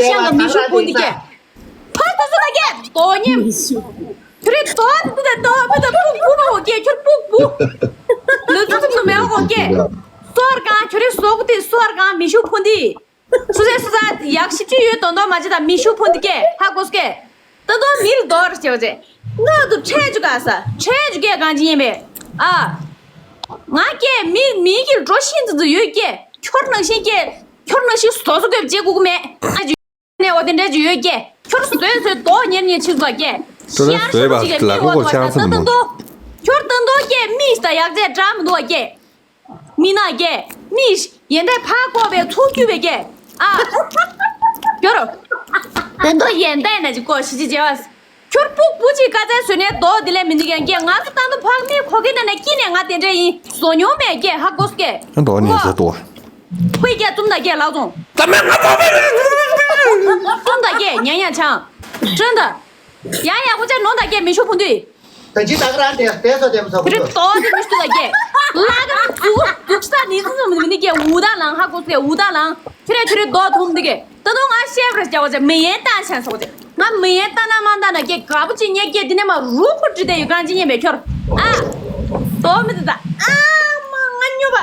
ཤང་གི་མི་ཤུ་ཕུན་དི་སྐྱེ། ཕ་སུ་སུ་ད་སྐྱེ་དོ་ཉེ། ཁྱོད་རེ་དོ་དི་དི་དོ་མི་ད་ཕུག་ཕུག་མ་འོ་སྐྱེ་ཁྱོད་ཕུག་ཕུག་ལུས་ཚུགས་ཚུགས་མེད་པ་གོ་སྐད། སོར་གང་ཁྱོད་རེ་སོག་དེ་སོར་གང་མི་ཤུགས་ཕུན་དེ། སུ་ཟེ་སུ་ཟ་ཡག་ཞིབ་ཅིག་ཡོད་དོན་དོ་མ་ཅི་ད་མི་ཤུགས་ཕུན་དེ་སྐད་ཧ་གོ་སྐད། ད་དོ་མིར་དོ་ར་ཅེ་བ་ཅེ། ང་དུ་ཁྲལ་ཅུ་ག་ས་ཁྲལ་ཅུ་སྐད་གང་ཅི་ཡིན་པས། ཨ། ང་སྐད་མི་མི་གི་འགྲོ་ཤིན་ཙི་ཙི་ཡོད་སྐད་ཁྱོར་ནང་བཞིན་སྐད་ཁྱོར་ནང་བཞིན་སོ་སོ་སྐད་བྱེད་དགོས་ཀྱི་མེད། ཨ་ཅུ། ནས་འོ་དེ་འདྲ་ཅིག་ཡོད་སྐད། ཁྱོད་བཟོས་བཟོས་མདོག་ཉེར་ཉེར་ཕྱིན་སོ་སྐད། ཁྱོད་ཤར་བཟོས་ཤར་པ་ཅིག་ལ་ལག་མཁོ་ཆང་ས་མི་ད་འདུག་མདོག་ཁྱོད་ད་འདོག་སྐད་མིག་ད་ཡག་ཚད་འདྲ་མི་འདུག་སྐད། མི་ན་སྐད། མིག་ཡན་ཏའི་ཕ་ཀོ་བའི་ཚུགས་རྒྱུ་བའི་སྐད། ཨ། ཁྱོད་རོ། ད་འདོག་ཡན་ཏའི་ན་ཅིག་ཀོ་ཤི་ཅི་བྱེད་བ། ཁྱོད་སྤུག་སྤུ་ཅིག་ཀ་ཚད་བཟོས་ནས་འདོག་འདི་ལས་མི་འདི་གན་སྐད། ང་ཚོ་ད་འདོག་ཕག་མིག་ཁོ་གི་ན་ནས་སྐྱི་ནས་ང་དེ་འདྲ་ཡིན་བཟོ་མྱོང་མེད་སྐད་ཧ་གོ་སྐད། འདོག་ནས་ཟེར་འདུག་ཁོས་རྒྱ་བཙུམ་དང་རྒྱ་ལག་བཙུམ། ད་མེད་ང་ཚོ་མེད། བཙུམ་དང་རྒྱ་ཉན་ཡང་ཆང་། ཁྲོན་ད། ཡང་ཡང་ཁོ་ཅག་ནོར་དང་རྒྱ་མི་ཤོག་ཕུང་དུས། ད་ཅི་ད་ག་རང་དེ་དེ་ཚོ་དེ་མི་ཚོ་ཁོ་ཚོ། དོ་དེ་མི་ཤོག་དང་རྒྱ། ལ་ག་རང་འཛུགས་འཛུགས་ས་ནི་འཛུགས་འཛུགས་མི་ནི་རྒྱ་འུ་དང་ལང་ཧ་གོ་སྐད་འུ་དང་ལང་། ཁྱོད་རེ་ཁྱོད་རེ་དོ་ཐུམ་འདི་གས། ད་དུང་ང་བཤད་པར་བྱ་བ་ཅག་མི་ཡན་བཏང་ཆན་སོག་ཅག་ང་མི་ཡན་བཏང་ན་མ་བཏང་ན་རྒྱ་དགའ་པོ་ཅི་ཉེ་རྒྱ་འདི་ནས་མ་རུ་ཁོ་འདྲི་དེ་ཡོད་གང་ཅི་ཉེ་མེད་ཁྱོད། ཨ། དོ་མི་འདི་ད། ཨ་མ་ང་སྨྱོ་བ།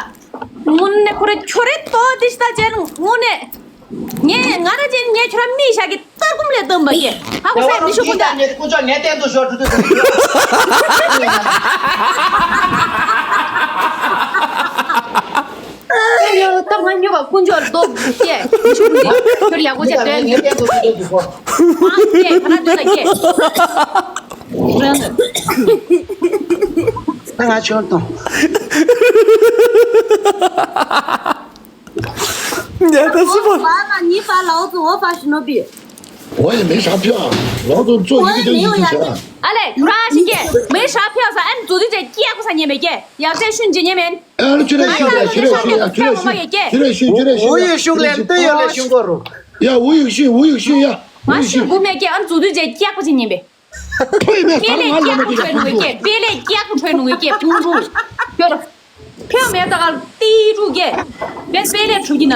དངོས་གནས་ཁོ་རེ་ཁྱོད་རེ་ཏོ་འདི་ཤི་ད་ཅན་དངོས་གནས། ངས་ང་ར་ཅན་ངས་ཁྱོད་ར་མི་ཤ་གི་ལྟ་སྒོམ་ལས་སྟོན་པ་ཡེ། ཧ་གོ་སེ་མི་ཤུ་ཀུན་ད། ངས་ཀུན་ཅོག་ངས་བསྟན་དུ་ཞོར་དུ་དུ། ད་ང་ཉོ་བ་ཀུན་ཅོག་རྡོ་སྐྱེ་མི་ཤུ་ཀུན་ད་ཁྱོད་ཡག་པོ་བྱས་སྟོན། ངས་བསྟན་དུ་ཞོར་དུ་དུ། ཨང་སྐྱེ་ཁ་ན་དུ་ད་སྐྱེ། ད་ང་ཆོར་དང་། 你还在说吧？完了，你发老子，我发史努比。我也没啥票啊，老子做一个就已经行了。 ཨ་ལས། རང་ཞིག་སྐྱེ། མི་ཧྲ་ཕྱོགས་ས་ཨན་རྫུ་དུས་ཅེ་སྐྱེ་ཁུ་ས་ཉེ་མེད་སྐྱེ། ཡག་ཚད་ཤུན་ཇི་ཉེ་མེན། ཨ་ལ་ཁྱོད་ར་ཤུན་ཡ་ཁྱོད་ར་ཤུན་ཡ་ཁྱོད་ར་ཤུན་ཁྱོད་ར་ཤུན་ཁྱོད་ར་ཤུན། 吴语训练队有来训过吗？ ཡ་吴语训吴语训ཡ། ང་ཤུན་གུ་མེད་སྐྱེ་ཨན་རྫུ་དུས་ཅེ་སྐྱེ་ཁུ་ས་ཉེ་མེད། ཕུད་མེད་ས་ང་ལ་མ་དུས་ཡ་ཕུད་འགྲོ། པེ་ལེ་སྐྱག་ཁུ་ཕུད་འགྲོ་སྐྱེ་ཕུང་འགྲོ། ཁྱོད། ཕེའུ་མེ་ད་ག་ཏི་ཀྲུ་གེ། བེ་བེ་ལེ་ཁྲུ་གི་ན།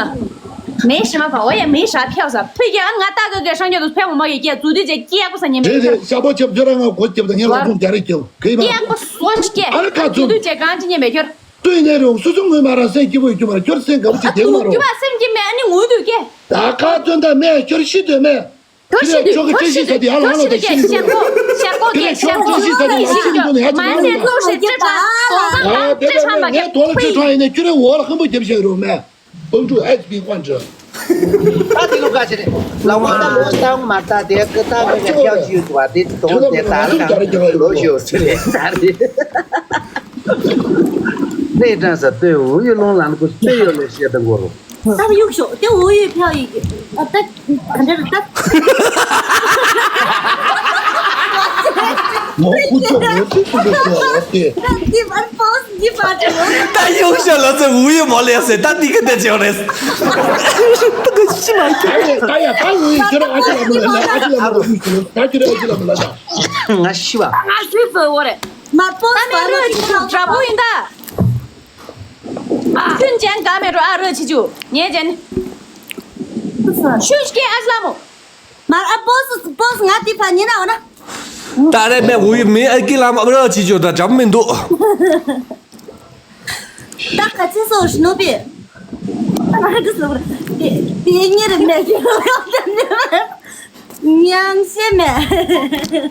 མེ་ཤི་མ་ཕ་འོ་ཡ་མེ་ཤ་ཕེའུ་ས་ཕུ་གེ་ཨ་ང་ཏ་ག་གེ་ཤང་གེ་དུ་ཕེའུ་མ་གེ་གེ་ཛུ་དུ་ཅེ་སྐྱེ་ཡག་པོ་ས་ཉེ་མེ་རེད་ཁྱོད། རེད། ཤ་པོ་ཆབ་ཁྱོད་རང་ང་གོ་ཁྱབ་ད་ངས་ལ་ཁུང་རྒྱ་རེ་ཁྱབ་གེ་མ། སྐྱེ་ཡག་པོ་སོ་ཅི་གེ། ཨ་རེ་ཁ་ཛུ་དུ་ཅེ་གང་ཅི་ཉེ་མེ་ཁྱོད། ཏུས་ནས་རུང་སུ་སུ་ངུས་མ་ར་སེམས་སྐྱིད་པོ་ཡོད་རྒྱུ་མ་རེད་ཁྱོད་སེམས་དགའ་པོ་ཅིག་དེ་མ་རུང་། སྐྱིད་པ་སེམས་སྐྱིད་མེ་ཨ་ནི་ངུ་དུ་གེ། ད་ཁ་ཚོན་ད་མེ་ཁྱོད་ཤི་དུས་མེ། ཁྱོད་ཤི་དུས་ཁྱོད་ཤི་དུས་ཁྱོད་ཤི་དུས་ཡ་ལ་ང་ལ་ད་ཤི་དུས་ཤར་ཁོག་ཤར་ཁོག་གི་ཤར་ཁོག་གི་ཤི་དུས་མ་ནས་ཚོ་ཤི་དུས་ཡ་ང་ལ་ང་དེ་ལ་ངས་དོ་ལ་ཅི་ཁྲ་ཡིན་ནས་ཁྱོད་རེ་འོ་ལ་ཁམ་པོ་རྒྱབ་བཞག་རུང་མེ། བང་ཕྲུག་ཨེ་ཅི་པི་ཁོང་ཅི། ད་དེ་ལོ་ཀ་ཅི་རེད། ལ་ཝང་ད་ལོ་སྟང་མ་ད་དེ་ཀི་ད་མེ་ཀ་ཁྱེའུ་ཅི་ཡོད་བ་དེ་དོང་དེ་ད་ལ་ཀ་ལོ་ཞོ་ཅི་རེད་ད་རེད། ནས་དྲན་ས་ལྟོས་འུ་ཡི་ལུང་ལ་ནི་ཀུ་ལྟོས་ཡོད་ལེ་ཤེས་ད་གོ་རུ། ད་གཡུག་ཤོག་དེ་འུ་ཡོད་ཕྱག་ཡིག་ཨ་ད་ག་འདྲ་རེད་ད། ངོ་ཁུ་ཚོ་ངོ་ཚོ་ཚོ་ཚོ་ཚོ་ཨོ་ཏེ། ད་འདི་བར་པོས་འདི་བར་ཏེ་ངོ་། ད་གཡུག་ཤོག་ལ་ཚོ་འུ་ཡོད་མོ་ལེ་ཟེར་ད་འདི་ག་དེ་ཅེ་རེད། ད་ག་ཤི་མ་ཁྱོད། ད་ཡ་ད་འུ་ཡོད་ཁྱོད་ཨ་ཅི་ལ་མོ་ལ་ཨ་ཅི་ལ་མོ་ལ་ད་ཁྱོད་ཨ་ཅི་ལ་མོ་ལ་ད། ང་ཤི་བ། ང་ཤི་བ་འོ་རེད། མར་པོས་ད་མེ་བར་རོ་ཅི་ཅི་དྲ་པོ་ཡིན་ད། ཤུན་ཅན་ག་མེ་རོ་ཨ་རོ་ཆི་ཅུ་ཉེ་ཅན། ཤུན་ཤི་ཨ་ལ་མོ། མར་ཨ་པོས་པོས་ང་དེ་ཕ་ཉེ་ན་འོ་ན། ད་རེ་མེ་འུ་ཡི་མི་ཨ་ཀི་ལ་མོ་ཨ་རོ་ཆི་ཅུ་ད་འཇམ་མི་འདུག་ད་ག་ཚེ་སོ་ཤི་ནོ་པི། ཨ་གི་སོ་དེ་དེ་ཉེ་རེ་མེ་ཤི། ཉམས་སེ་མེད།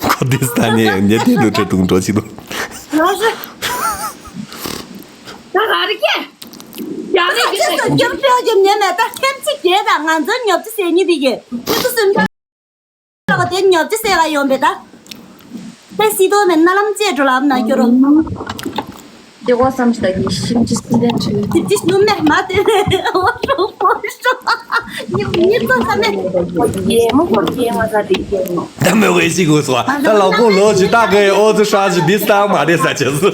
ཁོ་དེ་ས་ནས་ཉེ་དེ་ལུ་ཁྲེ་དུང་འགྲོ་ཅི་དུ། ང་ཤི། ད་ག་རེ་སྐྱེ། ཡང་རེ་ཁྱེད་ཚོ་སྐྱོབ་སྐྱོབ་ཀྱི་ཉེ་མེད་ད་ཐེམ་ཅིག་རྒྱལ་དང་ང་ཚོའི་ཉོབ་ཅི་ཟེར་ཉེ་དེ་གི་ཁྱེད་ཚོ་སུན་པ་ལ་དེ་ཉོབ་ཅི་ཟེར་ག་ཡོང་པའི་ད། ད་སི་ཏོ་མེད་ན་ལམ་བཅད་འགྲོ་ལབ་ན་སྐྱོ་རོ། དེ་གོ་བསམ་ཞིག་ད་གི་ཤིམ་ཅི་སི་ལེན་ཁྲི། དེ་ཅི་ནུ་མེ་མ་དེ་ཨོ་ཤོ་ཨོ་ཤོ། ཉི་ཉི་ཚོ་ས་མེ། ཡེ་མོ་གོ་ཡེ་མ་ས་དེ་ཡེ་མོ། ད་མེ་ཝེ་ཤི་གོ་སོ། ད་ལའོ་ཁོ་ལོ་ཅི་ད་གེ་ཨོ་ཙི་ཧྲ་ཅི་དི་སྟང་མ་རེ་ས་ཅེ་སི།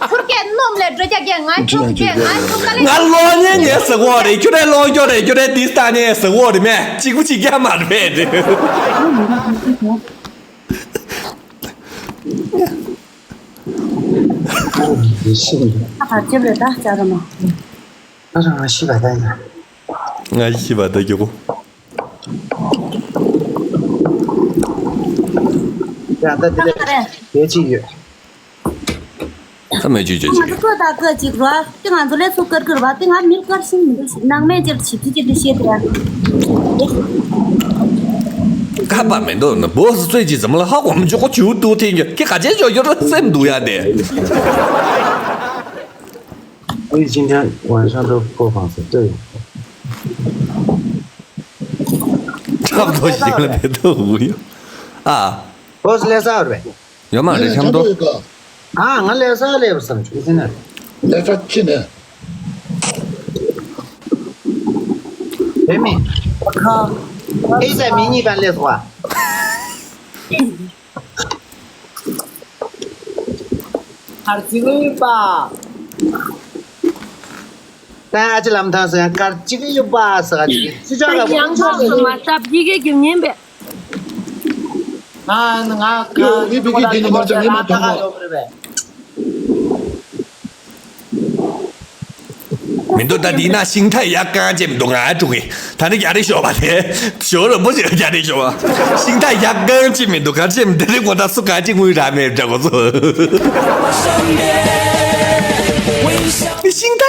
ཁུར་ཀེ་ནོམ་ལེ་འགྲོ་རྒྱ་ཀེ་ང་ཁྱོད་ཀེ་ང་ཁྱོད་ཀ་ལེ། ང་ལོ་ཉེ་ཉེ་ཟེར་གོ་རེ་ཁྱོད་རེ་ལོ་ཁྱོད་རེ་ཁྱོད་རེ་དི་སྟང་ཉེ་ཟེར་གོ་རེ་མེ་གཅིག་པུ་གཅིག་རྒྱ་མ་རེ་མེ་རེ། ཨ་ཁ་ཅེབ་རེ་ད་ཅ་ར་མ། ཨ་རང་ཤི་བ་ད་ཡ། ང་ཤི་བ་ད་གྱོ་གོ། ཡ་ད་དེ་ལས་དེ་ཅི་ཡོད། ཁ་མེད་ཅུས་ཅུས་ང་ཅིག་ཚོ་བཀོད་དང་བཀོད་ཅིག་རོ། དེ་ང་ཚོ་ལས་ཚོ་བཀོད་བཀོད་ར་བ་དེ་ང་མིར་བཀར་ཤིང་མི་འདུག་ནང་མེད་ཅེར་ཞིབ་ཅིག་ཅིག་ཏུ་བཤད་དེ། ཁ་པ་མེད་འདུག་ན་བོ་སི་ཚོད་ཅིག་ཙམ་ལ་ཧ་གོ་མ་བྱུང་ཁོ་ཅུ་ཏུ་ཐེན་གྱི་ཁྱི་ག་ཅན་ཞོ་ཞོ་ར་སེམས་འདུག་ཡ་དེ། 我已经天晚上都过房子，对。差不多行了，别动，不用。啊。 boss ལས་ས་རེད། ཡོད་མ་རེད་ཆམ་ཏོ། ཨ་ང་ལས་ས་ལས་བསམ་བྱུང་ཟིན་ན། ལས་ས་ཅི་ནས། དེ་མིན། ཨེ་ཟ་མི་གཉིས་པ་ལས་སོ། གར་ཅིག་ཡོད་པ། ད་ཨ་ཅེ་ལམ་ཐང་སོང་ཡང་གར་ཅིག་ཡོད་པ་ཟེར་ག་ཅིག་ཅི་ཅག་ལ་ཡང་ཐོག་སུ་མ་སྟབས་ཡི་གེ་རྒྱུ་ཉན་པས། ང་ང་ཡོ་ངའི་བི་ཀི་དེ་ནི་ང་ཚོ་ངའི་མ་མཐོང་བ། མི་འདུག་ད་འདི་ན་ཤིང་ཐ་ཡ་གང་ཅེས་མི་འདུག་ང་དྲུག་གི་ད་ནི་རྒྱ་རི་ཤོག་པ་དེ་ཞོ་ར་པོ་ཞིག་རྒྱ་རི་ཤོག་པ་ཤིང་ཐ་ཡ་གང་ཅེས་མི་འདུག་ག་ཅེས་མི་འདི་རི་གོ་ད་སུ་ག་ཅེས་དངུལ་ར་མེད་འདྲ་གོ་ཚོ་ཤིང་ཐ།